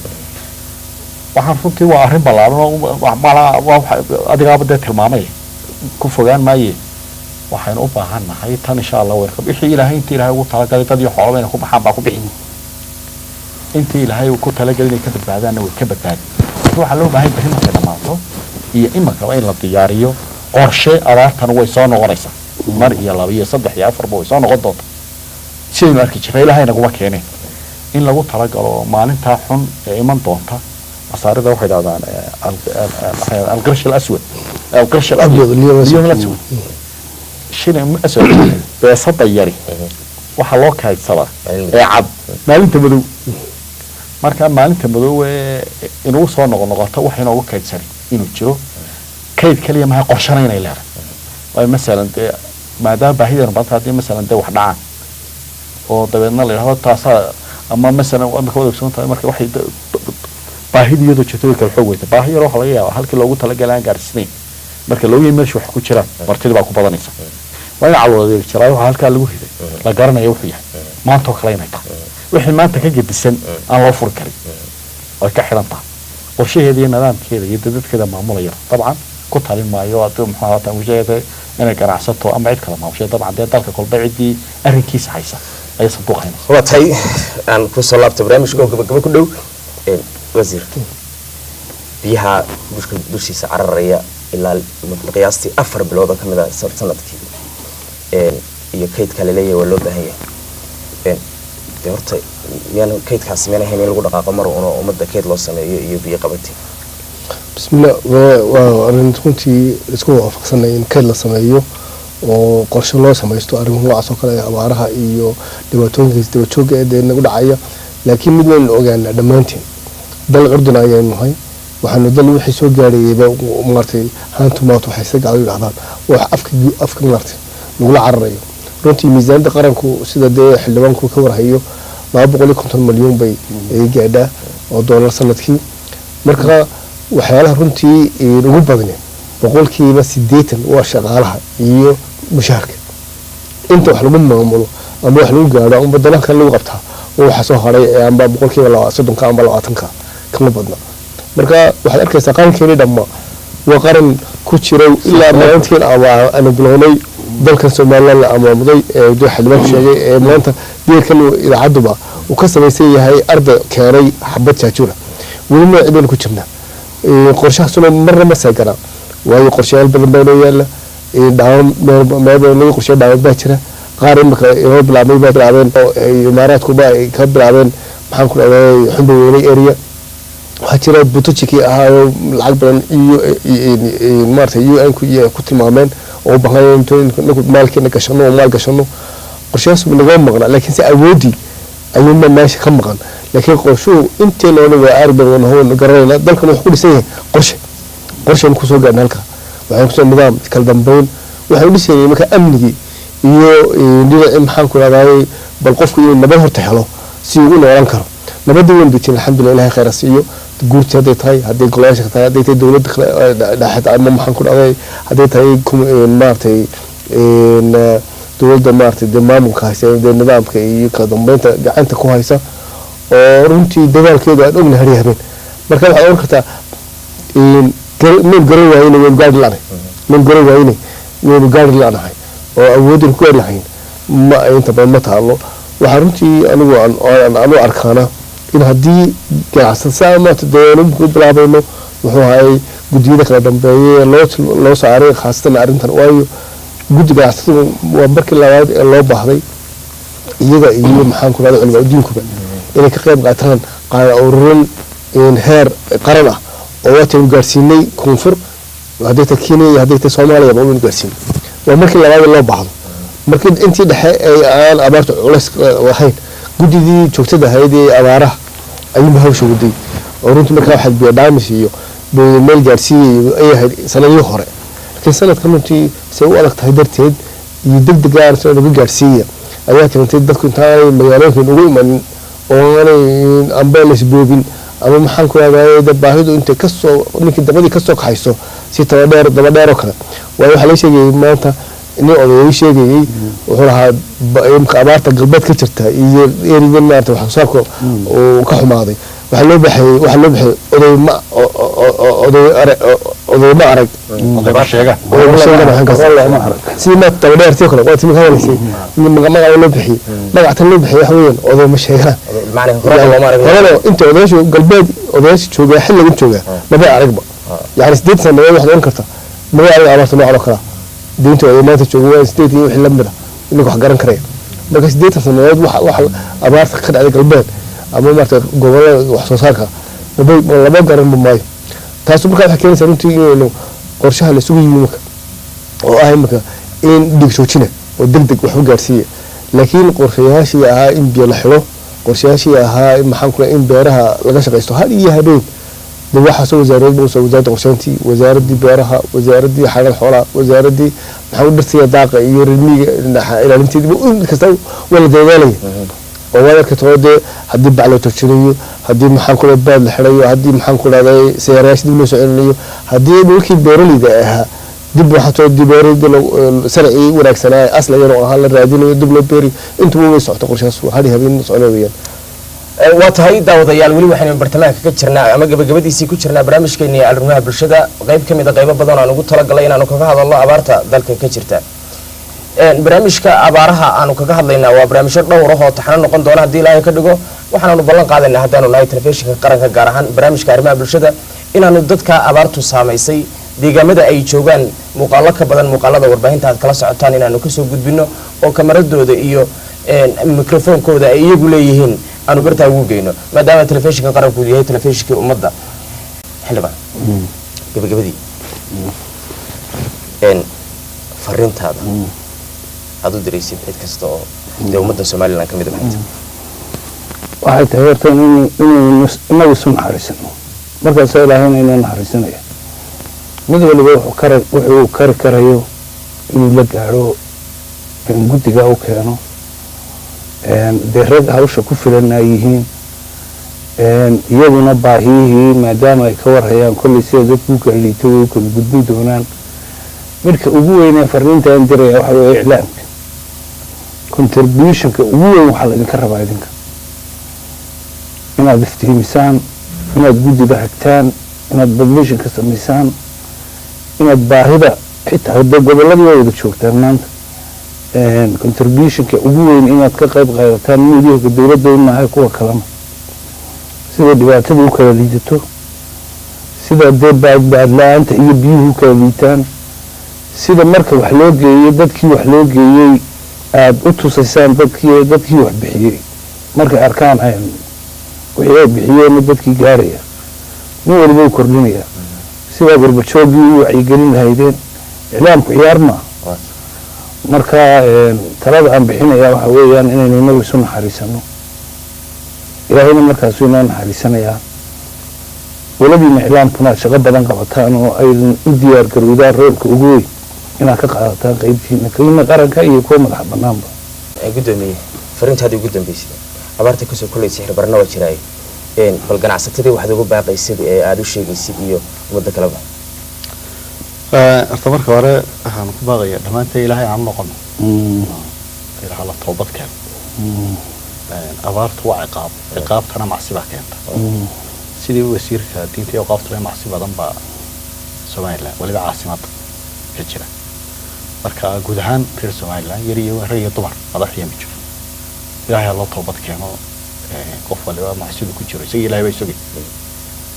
Waxaan runtii waa arrin ballaaran oo adigaaba dee tilmaamay, ku fogaan maaye. Waxaynu u baahan nahay tan insha Allah waynu wixii Ilaahay, intii Ilaahay ugu talagalay dad iyo xoolaba inay ku baxaan baa ku bixi, intii Ilaahay uu ku talagalay inay ka badbaadaanna way ka badbaadi. Laakiin waxaa loo baahan berri markay dhammaato iyo iminkaba in la diyaariyo qorshe. Abaartana way soo noqonaysaa, mar iyo laba iyo saddex iyo afarba way soo noqon doontaa sidaynu arki jirnay. Ilaahay naguma keeneen in lagu talagalo maalintaa xun ee iman doonta. Masaarida waxay dhahdaan waxay dhahdaan القرش الأسود، القرش الأبيض اليوم اليوم الأسود، shilin aswad, beesada yari waxaa loo kaydsadaa Maalin madow. Ee cad maalinta madow. Marka maalinta madow ee inuu soo noqonoqoto wax inoogu kaydsanay inuu jiro, kayd kaliya maha, qorshana inay leedahay. Waayo masalan dee maadaama baahideenu badan tahay, haddii masalan dee wax dhacaan oo dabeedna la yidhahdo taasaa ama masalan imika waad ogsoon tahay, marka waxay baahida iyadoo jirto way kala xoog weyta. Baahi yar waxaa laga yaabaa halkii loogu talagalay aan gaarsiisnayn, marka loogu yahay meesha wax ku jiraan, martida baa ku badanaysa. Waa in caloodeeg jiraa waxa halkaa lagu riday, la garanayo wuxuu yahay, maanta oo kale inay tahay, wixii maanta ka gedisan aan loo furi karin, ay ka xidhan tahay qorshaheeda iyo nidaamkeeda iyo dadkeeda maamulaya. Dabcan ku talin maayo haddii muxuu ahaa tan sheegtay inay ganacsato ama cid kale maamushay. Dabcan dee dalka kolba ciddii arrinkiisa haysa ayay sanduuq haynaysa. Waa tahay, aan kusoo laabta barnaamijka oo gabagaba ku dhow. Wasiir, biyaha dushka dushiisa cararaya ilaa qiyaastii 4 bilood oo kamid ah sanadkii iyo kaydka laleeyahay waa loo baahan yahay. Dee horta miyaan kaydkaasi miyaan ahayn in lagu dhaqaaqo mar uno ummadda kayd loo sameeyo iyo biyo qabati? Bismillah, waa arrin runtii isku waafaqsanay in kayd la sameeyo oo qorshe loo samaysto arrimaha noocaas oo kale ee abaaraha iyo dhibaatooyinka isdaba joogga ee dee nagu dhacaya. Laakiin mid waynu ogaanaa dhammaanteen, dal curdun ayaynu nahay. Waxaanu dal wixii soo gaadhayayba maaragtay haantu maanta waxay sa gacdo yidhahdaan, wax afka maaragtay lagula cararayo. Runtii miisaaniyadda qaranku, sida dee xildhibaanku ka warhayo, 250 malyan bay ay gaadhaa oo doolar sanadkii. Marka waxyaalaha runtii ugu badne 80% waa shaqaalaha iyo mushaharka. Inta wax lagu maamulo ama wax lagu gaadho ama danaha kale lagu qabtaa oo waxa soo haray ee amba 30%-ka amba 20-ka kama badna. Marka waxaad arkaysaa qarankeeni dhamma waa qaran ku jiray ilaa maalintiin ama aanu bilownay dalkan Somaliland la amaamuday ee dee xildhibaanku sheegay, ee maanta deerkan idaacadduba uu ka samaysan yahay arday keenay xabad jaajuura. Weli noocii baynu ku jirnaa. Qorshahaasuna marna ma seegana, waayo qorshayaal badan baa inoo yaala. Dhaamo meel badan laga qorsheeya dhaamo baa jira, qaar imika inoo bilaabmay baa bilaabeen oo ay imaaraadkuba ay ka bilaabeen, maxaan ku dhahday, Xumba Weyne area. Waxaa jira butojikii ahaa oo lacag badan iyo maaragtay UN ku iyo ku tilmaameen oo u baahan inagu maalkeena gashano oo maal gashano. Qorshahaas nagama maqna, laakiin se awoodii ayuunba meesha ka maqan. Laakiin qorshuhu inteena oo dhan waa aari badan oo garanayna. Dalkan wuxuu ku dhisan yahay qorshe. Qorshean kusoo gaarna halka waxaan kusoo nidaam kala dambeyn waxaan u dhisaynay marka amnigii iyo dhinacii, maxaan ku rahdaayey, bal qofku inuu nabad horta helo si uu u noolaan karo. Nabadii waynu dejin, alxamdulillah, Ilahay khayr ha siiyo. Guurti hadday tahay, hadday golayaasha tahay, hadday tahay dowladda kale dhexe ama, maxaan ku dhahday, hadday tahay maaragtay dowladda, maaragtay dee maamulka haysa, dee nidaamka iyo kala dambeynta gacanta ku haysa, oo runtii dadaalkeedu aan ognahay har habeen. Marka waxaad oran kartaa maynu garan waayeyne waynu gaari la'nahay, maynu garan waayeyne waynu gaari la'nahay, oo awoodaynu ku gaari lahayn ma inta badan ma taalo. Waxaa runtii anigu aan u arkaana in haddii ganacsata saa maanta dee ku bilaabayno, muxuu ahay, guddiyada kala dambeeye loo saaray khaasatan arrintan, waayo guddi ganacsatadu waa markii labaad ee loo baahday, iyaga iyo, maxaan ku rahda, culimaa udiinkuba inay ka qayb qaataan qaada ururin heer qaran ah, oo waataynu gaarsiinay koonfur, hadday tahay Kenya iyo hadday tahay Soomaaliya ba waynu gaarsiinay. Waa markii labaad ee loo baahdo. Markii intii dhexe ee aan abaartu culays lahayn, guddidii joogtada ahayd ee abaaraha ayuunba hawsha waday, oo runtii markaa waxaad biyo dhaamis iyo meel gaarsiiyay ay ahayd sanadihii hore. Laakiin sanadkan runtii say u adag tahay darteed iyo degdegaan sida lagu gaarsiiya ayaa keentay dadku intaanay magaalooyinkan ugu imanin oo aanay amba laisboobin ama, maxaan ku rahdaye, baahidu intay kasoo ninkii dabadii kasoo kaxayso si tabadheer dabadheer oo kale. Waayo waxaa laga sheegayay maanta, nin odayay sheegayay, wuxuu lahaa imka abaarta galbeed ka jirta iyo erigan maarata wax soo saarka uu ka xumaaday, waxaa loo baxayay oday ma oday oday ma arag. Oday sheega. Oday ma sheega maxaan kaas sidii ma dabadheertii kale waa timi ka hadlaysay magaca loo bixiyey. Magaca tan loo bixiyey waxa weeyaan oday ma sheegaan. Macnaha horeba looma arag. Horeba inta odayaashu galbeed odayaasha joogaa xilligan joogaa mabay aragba, yani 8 sanadood waxaad oran kartaa mabay arag abaarta noocan oo kale ah. Deynta oday maanta jooga waa 8 iyo wixii lamid ah ininka wax garan karaya. Marka 80 sanadood waxa abaarta ka dhacday galbeed ama maarata gobolada wax soo saarka mabay lama garanba maayo. Taasu markaa waxay keenaysaa runtii inaynu qorshaha la isugu yimi marka oo ah imika in dhig joojina oo deg deg wax u gaarsiiya. Laakiin qorshayaashii ahaa in biyo la xidho, qorshayaashii ahaa in, maxaan ku, in beeraha laga shaqaysto har iyo habeen, de waxaasoo wasaaradda wasaaradda qorsheyntii, wasaaradii beeraha, wasaaradii xanaanada xoolaha, wasaaradii maxaa u dhirtaya daaqa iyo reer miyiga ilaalinteedii, in kasta waa la dadaalaya oo waad arkayto dee haddii bac la tojinayo, haddii, maxaan ku baad la xidhayo, haddii, maxaan ku dhahday, seerayaasha dib loo soo celinayo, haddii dhulkii beeraleyda ahaa dib waxaa dib beeraleyda sarcii wanaagsanaa asla yar oo ahaa la raadinayo dib loo beeri, intuba way socota. Qorshahaas hadhi habeen socona weeyaan. Waa tahay daawadayaal, weli waxaynu bartamaha kaga jirnaa ama gabagabadiisii ku jirnaa barnaamijkeeni arrimaha bulshada, qayb ka mid a qaybo badan aan ugu talagalay inaanu kaga hadalno abaarta dalka ka jirta. Barnaamijka abaaraha aanu kaga hadlaynaa waa barnaamijyo dhowr ah oo taxano noqon doona haddii Ilaahay ka dhigo. Waxaanaanu ballan qaadaynaa haddaanu nahay telefishinka qaranka, gaar ahaan barnaamijka arrimaha bulshada, inaanu dadka abaartu saamaysay deegaamada ay joogaan muuqaalo ka badan muuqaalada warbaahinta aad kala socotaan inaanu kasoo gudbino, oo kamaradooda iyo mikrofonkooda ay iyagu leeyihiin aanu bartaa ugu geyno, maadaama telefishinka qaranku yahay telefishinkii ummadda. Xildhibaan, gabagabadii, fariintaada aad u diraysid cid kasta oo dee ummadda Somaliland ka mid a maxay tahay? Waxay tahay horta inaynu inagu isu naxariisano, markaasoo Ilaahayna inoo naxariisanaya. Mid waliba wuxuu kari karayo inuu la gaadho in guddiga u keeno. Dee rag hawsha ku filan ay yihiin iyaguna baahiyihii maadaama ay ka warhayaan kolley sida dadku u kala liito way u kala gudbin doonaan. Midka ugu weynee fariintaan diraya waxa weeye iclaamka contributionka ugu weyn waxaa laydinka rabaa idinka inaad iftiimisaan, inaad guddida hagtaan, inaad publishing ka samaysaan, inaad baahida xitaa hadda gobolladii waa wada joogtaan maanta, contributionka ugu weyn inaad ka qayb qaadataan mediahka dowladda u maahay kuwa kalena, sida dhibaatada u kala liidato, sida dee baad la-aanta iyo biyuhu u kala liitaan, sida marka wax loo geeyo dadkii wax loo geeyey aada u tusaysaan dadkii wax bixiyey markay arkaan wixii ay bixiyeenna dadkii gaaraya nin waliba u kordhinaya, sidaa gurbajoogii u wacyigelin lahaydeen. Iclaamku ciyaar maaha. Marka talada aan bixinaya waxa weeyaan inaynu inagu isu naxariisano, Ilaahayna markaasuu inoo naxariisanayaa. Waladiina iclaamkuna aad shaqo badan qabataan oo aydan u diyaar garowdaan roolka ugu weyn inaad ka qaadataan qeybtiina, kiina qaranka iyo kuwa madaxa banaanba. Gudoomiye, fariintaadii ugu dambeysay, abaarta kasoo kolley sixir barna waa jiraay, bal ganacsatadii waxaad ugu baaqaysid ee aada u sheegaysid iyo ummadda kaleba. Horta marka hore waxaan ku baaqayaa dhammaanteen Ilaahay aan u noqono, Ilaah la toobad keeno. Abaartu waa ciqaab, ciqaabtana macsi baa keenta. Sidii wasiirka diinta iyo awqaafta, macsi badan baa Somaliland, weliba caasimadda, ka jira. Marka guud ahaan reer Somaliland, yar iyo rag iyo dumar, madax iyo mijo, Ilaahay ha loo toobad keeno. Qof waliba macsidu ku jiro isaga Ilaahay baa isogay.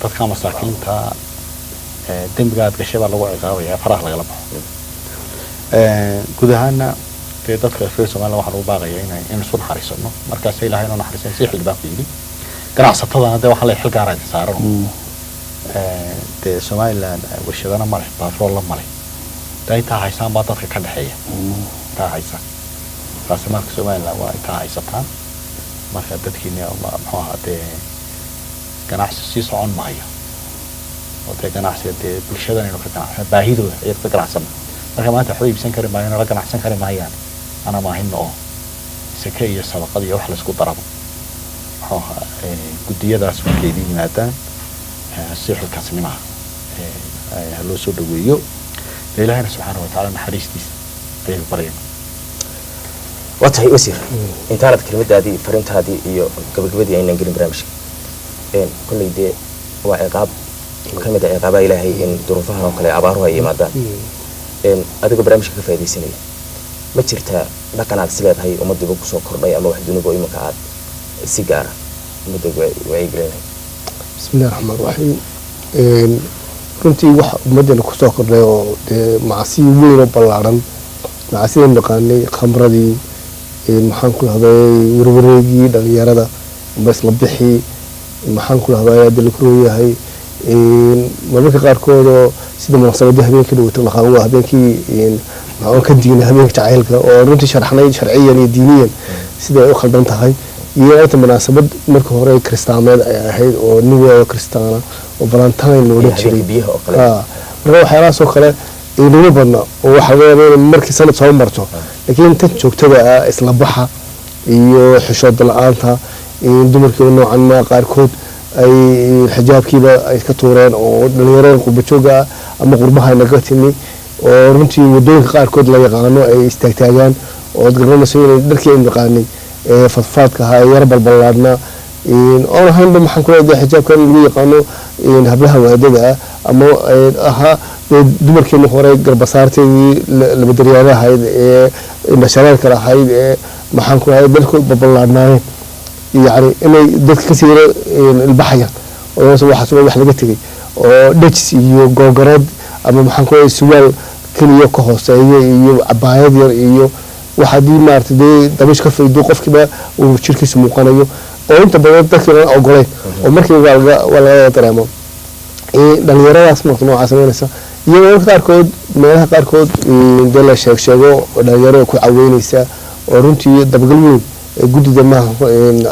Dadka masaakiinta dembiga aad gashay baa lagu ciqaabaya, faraha lagala baxo. Guud ahaana dee dadka reer Somaliland waxaa lagu baaqaya inay in isu naxariisano, markaas Ilaahay inoo naxariisan, si xildhibaanku yidhi. Ganacsatadana dee waxaa la xil gaara idin saaran. Dee Somaliland warshadana male, baatroolla male, dee intaa haysaan baa dadka ka dhexeeya, intaa haysaan raasamaalka Somaliland waa intaa haysataan. Marka dadkiina muxuu ahaa, dee ganacsi sii socon maayo oo dee ganacsiga dee bulshadan aynu ka ganacsana, baahidooda ayaynu ka ganacsana. Marka maanta waxba iibsan kari maayaan, la ganacsan kari maayaan, ana maahino oo seke iyo sadaqad iyo wax laisku darabo, muxuu ahaa, guddiyadaas markay idin yimaadaan si xilkaasnimaha ha loo soo dhaweeyo. Dee Ilaahayna subxaana watacaala naxariistiisa ayaynu baryayna. Waa tahay wasiir, intaanad kelmadaadii, fariintaadii iyo gabagabadii aynaan gelin barnaamijka, kolley dee waa ciqaab ka mid a ciqaabaha Ilaahay in duruufahan oo kale abaaruhu ay yimaadaan. Adigoo barnaamijka ka faaidaysanaya, ma jirtaa dhaqan aad is leedahay ummadiiba kusoo kordhay ama wax duniba iminka aad si gaara ummadda wacyigelin lahayd? Bismi illahi raxmaan raxiim. Runtii waxa ummaddeena kusoo kordhay oo dee macsi weyn oo ballaaran, macsideen naqaanay, khamradii, maxaan ku dhahday, warwareegii dhalinyarada amba isla bixii, maxaan ku dhahday, hadii la korooyahay marmarka qaarkood oo sida munaasabadii habeenkii dhaweyto laqaan, waa habeenkii maxaan ka diinay habeenka jacaylka oo runtii sharxnay sharciyan iyo diiniyan sida ay u khaldan tahay, iyo inta munaasabad marka hore kristaameed ay ahayd oo nin weyn kristaana oo Valentine la odhan jiray. Biyaha oo kale. Marka waxyaalahaas oo kale inuma badna oo waxaa laga yaabaa inay markii sanad soo marto, laakiin tan joogtada ah, isla baxa iyo xishood la-aanta, dumarkiiba noocan ma qaarkood ay xijaabkiiba ay ka tuureen, oo dhalinyarada qurbajooga ah ama qurbaha naga timi oo runtii wadooyinka qaarkood la yaqaano ay istaagtaagaan oo ad garanayso inay dharkii aynu yaqaanay ee fadfaadka ahaa ee yar balballaadhnaa oon ahaynba, maxaan ku leedahay, xijaabkan lagu yaqaano hablaha waadada ah ama ahaa dee dumarkeena hore garbasaarteedii labadaryaada ahayd ee indhashareerka lahayd ee, maxaan ku lahay, dadku balballaadhnaayeen, yacni inay dadka kasii yaro ilbaxayaan oo waxaas waa wax laga tegay, oo dhejis iyo googareed ama, maxaan ku leeyahay, surwaal keliya ka hooseeya iyo cabaayad yar iyo wax haddii maaragtay dee dabish ka faydo qofkiiba uu jirkiisa muuqanayo, oo inta badan dadkii aan ogoleyn oo markiiba waa laga dareemo dhalinyaradaas marka noocaa sameynaysa. Iyo mararka qaarkood meelaha qaarkood dee la sheeg sheego oo dhalinyarada ku caweyneysa, oo runtii dabagal weyn ee guddida maaha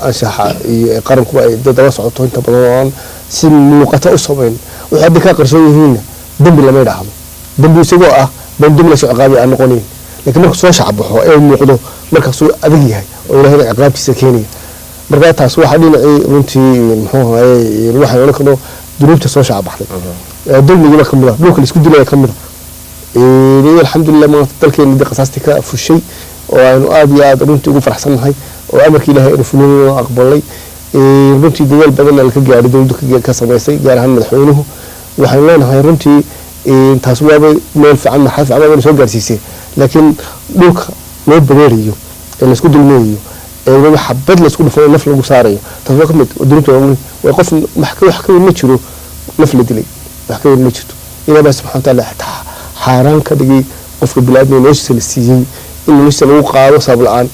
anshaxa iyo qaranku ay dee daba socoto inta badan oo aan si muuqata u samayn. Waxay hadda kaa qarsoon yihiinna dembi lama idhaahdo, dembi isagoo ah ban dembi lasoo ciqaabi aan noqonayn, laakiin markuu soo shacbaxo ee muuqdo markaasuu adag yahay oo Ilahayna ciqaabtiisa keenaya. Marka taas waxaa dhinacii runtii, muxuu ahaye, waxaan odhan karno dunuubta soo shacbaxday, dulmigiiba kamid a, dhulka laisku dilaya kamid a. Iyo alxamdulilah maanta dalkeena dee qasaastii ka fushay oo aynu aada iyo aada runtii ugu faraxsannahay oo amarkii Ilahay aynu fulinay oo aqbalnay, runtii dadaal badanna laka gaadhay, dowladdu ka samaysay, gaar ahaan madaxweynuhu. Waxaynu leenahay runtii taas waaba meel fiican, marxalad fiican bayna soo gaarsiisay, laakiin dhulka loo bareerayo ee laisku dulmeeyayo ee weliba xabad laisku dhufanayo, naf lagu saarayo, taas waa ka mid dunuubta waaweyn. Waa qof wax ka weyn ma jiro, naf la dilay wax ka weyn ma jirto. Ilaah baa subxana watacaala xataa xaaraan ka dhigay qofka biniaadmiga noloshiisa la siiyey in noloshiisa lagu qaado sabab la-aan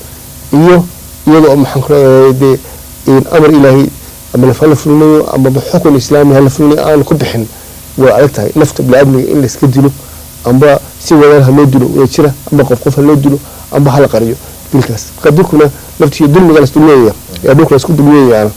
iyo iyadoo, maxaan ku leeyahay, dee amar Ilaahay ama hala fulinayo ama xukun islaami hala fulinayo aan ku bixin. Waa adag tahay nafta biniaadmiga in layska dilo. Amba si wadaan ha loo dilo wada jira, amba qof qof ha loo dilo, amba hala qariyo dilkaas. Marka dilkuna laftiisa dulmiga las dulmiyaya ee dhulka laisku dulmiyayaana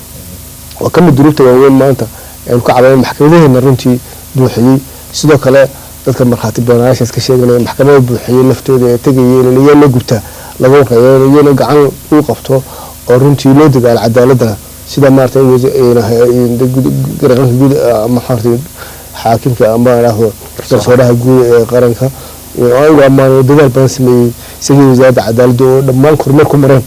waa ka mid duruubta waaweyn maanta aynu ka cabanay, maxkamadaheena runtii buuxiyey. Sidoo kale dadka markhaati beenayaasha iska sheeganaya maxkamada buuxiyey laftooda ee tegayay yaa loo gubtaa lagu reeyo, iyana gacan uu qabto oo runtii loo dadaalo cadaaladana, sida maaragtay gareeqanka guud ama maaragtay xaakimka ama idhaahdo garsooraha guud ee qaranka ayagu ammaan dadaal badan sameeyey, isagii wasaaradda cadaaladda oo dhammaan kormeer ku mareen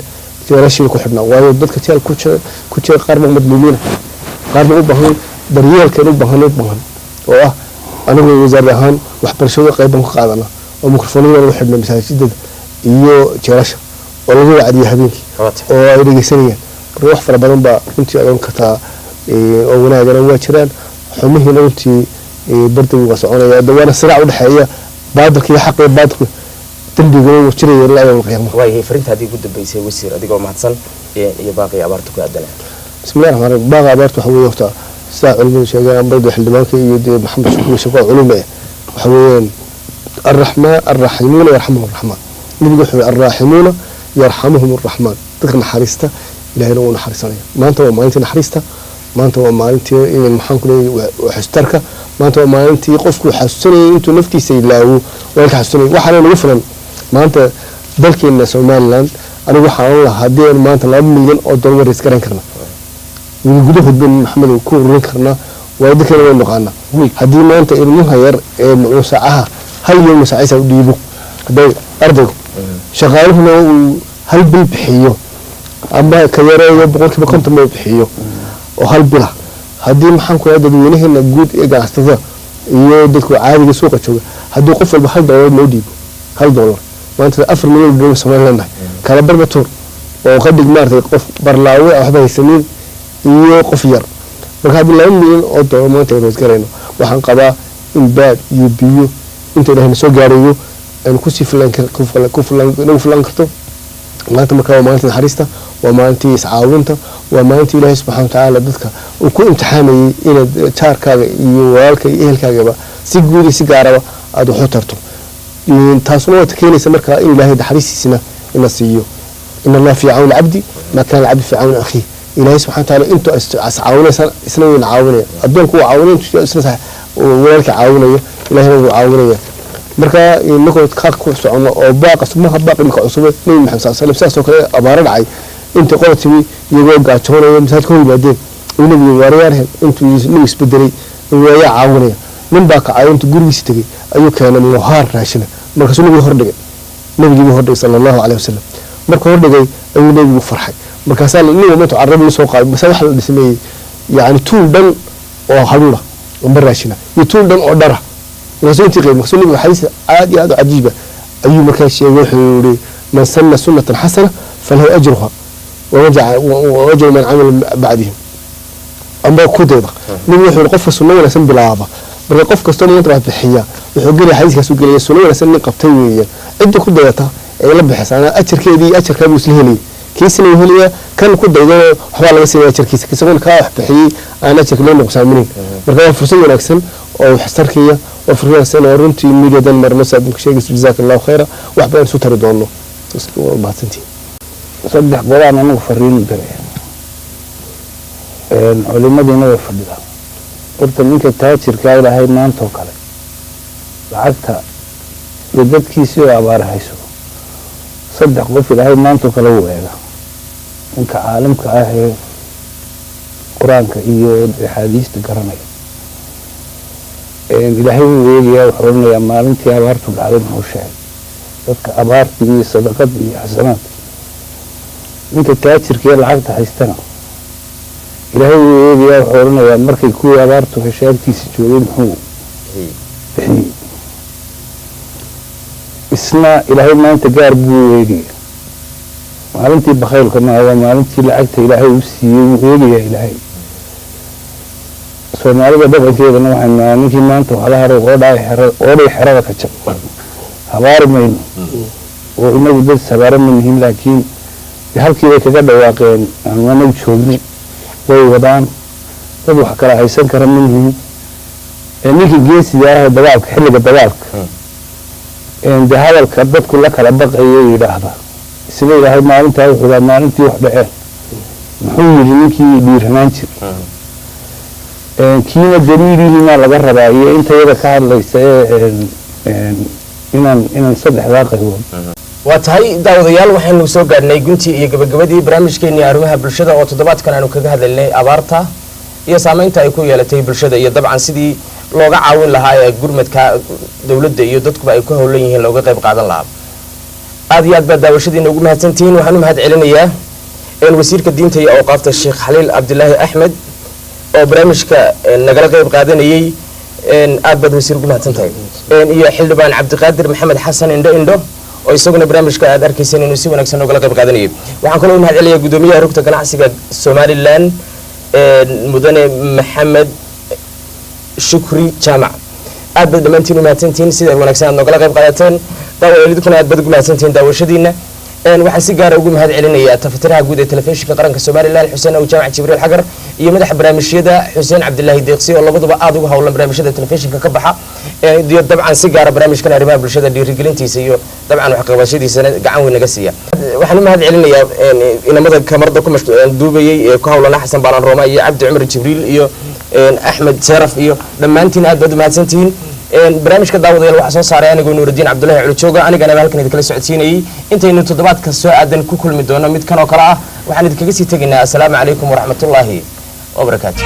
jeelashii ku xidhnaa. Waayo dadka jeel ku jira qaar ba madluumiina, qaar ba u baahan daryeelkan u baahan oo ah. Anigu wasaarad ahaan waxbarashada qayb baan ka qaadana oo mikrofoonada lagu xidhna masaajidada iyo jeelasha oo laga wacdiyo habeenkii oo ay dhegeysanayaan. Marka wax fara badan baa runtii adoon kartaa oo wanaagana waa jiraan, xumihiina runtii bardigi waa soconaya. Waana siraac udhexeeya baadilka iyo xaqa iyo baadilka, dembiguna wuu jiraya ilaa yawm alqiyaama. Waayahay, fariintaadii ugu dambeysay, wasiir, adigoo mahadsan, iyo baaqii abaarta ku aadana. Bismillahi raxmaan raxiim. Baaqa abaarta waxa weeye horta sidaa culimadu sheegeen, amba dee xildhibaanka iyo dee Maxamed Shukri shaqo culimo eh, waxa weeyaan الرحمن الراحمون يرحمهم الرحمن. Nabigu wuxuu yihi: الراحمون يرحمهم الرحمن. Dadka naxariista Ilahayna wuu naxariisanaya. Maanta waa maalintii naxariista, maanta waa maalintii, maxaan ku leeyahay, xustarka, maanta waa maalintii qofku xasuusanayay intuu naftiisa ilaawo waa ka xasuusanayay. Waxaana nagu filan maanta dalkeena Somaliland. Anigu waxaan oran lahaa haddii aynu maanta 2 milyan oo dollar is garan karna, gudahood baynu, Maxamed, ku ururin karnaa, waayo dadkeena waynu naqaanaa. Haddii maanta ilmaha yar ee nusacaha hal yom nusaciisa u dhiibo, hadday ardaygu shaqaaluhuna uu hal bil bixiyo ama ka yareeyo 50% ba bixiyo oo hal bila, haddii, maxaan ku dadweynaheena guud ee ganacsatada iyo dadku caadiga suuqa jooga, haddii qof walba $1 loo dhiibo, $1, maanta 4 milyan oo Soomaali leenahay, kala barba tuur oo ka dhig maaragtay qof barlaawe waxba haysanin iyo qof yar. Marka haddii $2 milyan maanta aynu isgarayno, waxaan qabaa in baad iyo biyo inta Ilahayna soo gaarayo aynu kusii filan ku filan nagu filan karto maanta. Marka waa maalinta naxariista, waa maalintii iscaawinta, waa maalintii Ilaahay subxaana watacaala dadka uu ku imtixaamayey inaad jaarkaaga iyo walaalka iyo ehelkaagaba si guud iyo si gaaraba aada wax u tarto. Taasuna waa keenaysa markaa in Ilaahay naxariistiisina ina siiyo. إن الله في عون العبد ما كان العبد في عون أخيه. Ilaahay subxana wataala intuu is caawinaysaan isna wayna caawinaya. Addoonku wuu caawinaya intuu isna walaalka caawinaya, Ilahayna wuu caawinaya. Marka inagoo kaa ku socono oo baaqa maha baaq imika cusube, Nabi Maxamed sal slam sidaas oo kale abaaro dhacay intii qola timi iyagoo gaajoonaya masaajid ka hor yimaadeen, uu nabigu waaryaarhen intuu nabigu isbedelay ayaa caawinaya. Nin baa kacay, intuu gurigiisa tegey ayuu keenay muhaar raashina. Markaasuu nabigu hordhigay, nabigii hordhigay sala Allahu caleyhi wasalam. Markuu hordhigay ayuu nabigu farxay. Markaasaa nin walba intuu carab soo qaaday mase waxa la sameeyey, yacni tuul dhan oo haluula amba raashina iyo tuul dhan oo dhara. Markaasuu intii qeyb, markaasuu nabigu xadiis aad iyo aad u cajiiba ayuu markaa sheegay. Wuxuu yihi: من سن سنة حسنة فله أجرها وأجر من عمل بعدهم. Amba ku dayda. Nabigu wuxuu yihi qofka sunno wanaagsan bilaaba. Marka qof kastoo maanta wax bixiya wuxuu gelaya xadiiskaas, u gelaya sunno wanaagsan nin qabtay weeyaan. Cidda ku dayata ee la bixisa ana ajarkeedii ajarkaa buu isla helayay, kiisina uu helaya, kan ku daydana waxbaa laga siinaya ajarkiisa, isagoon kaa wax bixiyey aan ajarka loo nuqsaaminin. Marka waa fursad wanaagsan oo wax tarkiya, waa fursad wanaagsan oo runtii midiyadan marno saad ku sheegayso. Jazaaka Allahu khayra, wax badan isu tari doono. Waa mahadsantihin. Saddex qolaan anagu fariin u diray, culimadiina way fadhidaa. Horta ninka taajirkaa Ilaahay maanta oo kale lacagta iyo dadkiisii oo abaar hayso, saddex qof Ilaahay maanta oo kale wuu eega: ninka caalimka ah ee Qur-aanka iyo axaadiista garanaya Ilaahay wuu eegayaa, wuxuu odhanayaa: maalintii abaartu dhacday muxuu sheegay dadka abaartii iyo sadaqada iyo xasanaadka? Ninka taajirka ee lacagta haystana Ilaahay wuu eegayaa, wuxuu odhanayaa: markay kuwii abaartu heshay agtiisa joogay muxuu bixiyey? Isna Ilaahay maanta gaar buu eegaya. Maalintii bakhaylka maaha, waa maalintii lacagta Ilaahay u siiyey wuu eegayaa Ilaahay. Soomaalida dhaqankeedana waxaynu nahaa ninkii maanta waxla haray oodhaay xerada, oodhay xerada ka jab. Habaari mayno oo inagu dad sabaara ma nihin, laakiin dee halkii bay kaga dhawaaqeen aanu anagu joognay way wadaan. Dad wax kala haysan kara ma nihin. Ee ninkii geesiga ah ee dagaalka, xilliga dagaalka De hadalka dadku la kala baqayo yidhaahda, sida ilaahay maalintaa wuxuu dhaha, maalintii wax dhaceen muxuu yidhi ninkii dhiiranaan jiray? Kiina daliilihiinaa laga rabaa iyo inta yada ka hadlaysa ee inaan saddexdaa qaybood. Waa tahay daawadayaal, waxaynu soo gaadhnay guntii iyo gabagabadii barnaamijkeenii arrimaha bulshada oo toddobaadkan aanu kaga hadlaynay abaarta iyo saameynta ay ku yeelatay bulshada iyo dabcan sidii looga caawin lahaa ee gurmadka dowladda iyo dadkuba ay ku howlan yihiin looga qayb qaadan lahaa. Aad iyo aad baad daawashadiina ugu mahadsantihiin. Waxaan u mahad celinayaa wasiirka diinta iyo awqaafta, Sheekh Xaliil Cabdilaahi Axmed, oo barnaamijka nagala qayb qaadanayey. Aad baad wasiir ugu mahadsan tahay. Iyo xildhibaan Cabdiqaadir Maxamed Xasan Indho Indho oo isaguna barnaamijka aad arkayseen inuu si wanaagsan noogala qayb qaadanayay. Waxaan kaloo u mahad celinayaa guddoomiyaha rugta ganacsiga Somaliland, mudane Maxamed Shukri Jaamac. Aad baad dhammaantiin u mahadsantihiin sida wanaagsan aad noogala qayb qaadateen. Daawadayaal, aad baad ugu mahadsantihiin daawashadiina. Waxaan si gaara ugu mahad celinayaa tafatiraha guud ee telefishinka qaranka Somaliland, Xuseen Aw Jaamac Jibriil Xagar, iyo madaxa barnaamijyada, Xuseen Cabdilaahi Deeqsi, oo labaduba aada uga howlan barnaamijyada telefishinka ka baxa iyo dabcan si gaara barnaamijkan arrimaha bulshada dhiirigelintiisa iyo dabcan waxqabashadiisana gacan weyn naga siiya. Waxaan u mahad celinayaa inamada kamarada ku duubayay ee ku howlana, Xasan Baalan Rooma iyo Cabdi Cumar Jibriil iyo Axmed Seeraf, iyo dhammaantiin aad baad u mahadsantihiin. Barnaamijka daawadayaal waxaa soo saaray anigoo Nuurudiin Cabdullahi Culijooga, anigana halkan idinkala socodsiinayay. Intaynu toddobaadka soo aadan ku kulmi doono mid kan oo kale ah, waxaan idinkaga sii tegaynaa assalaamu calaykum waraxmatullaahi wabarakaatu.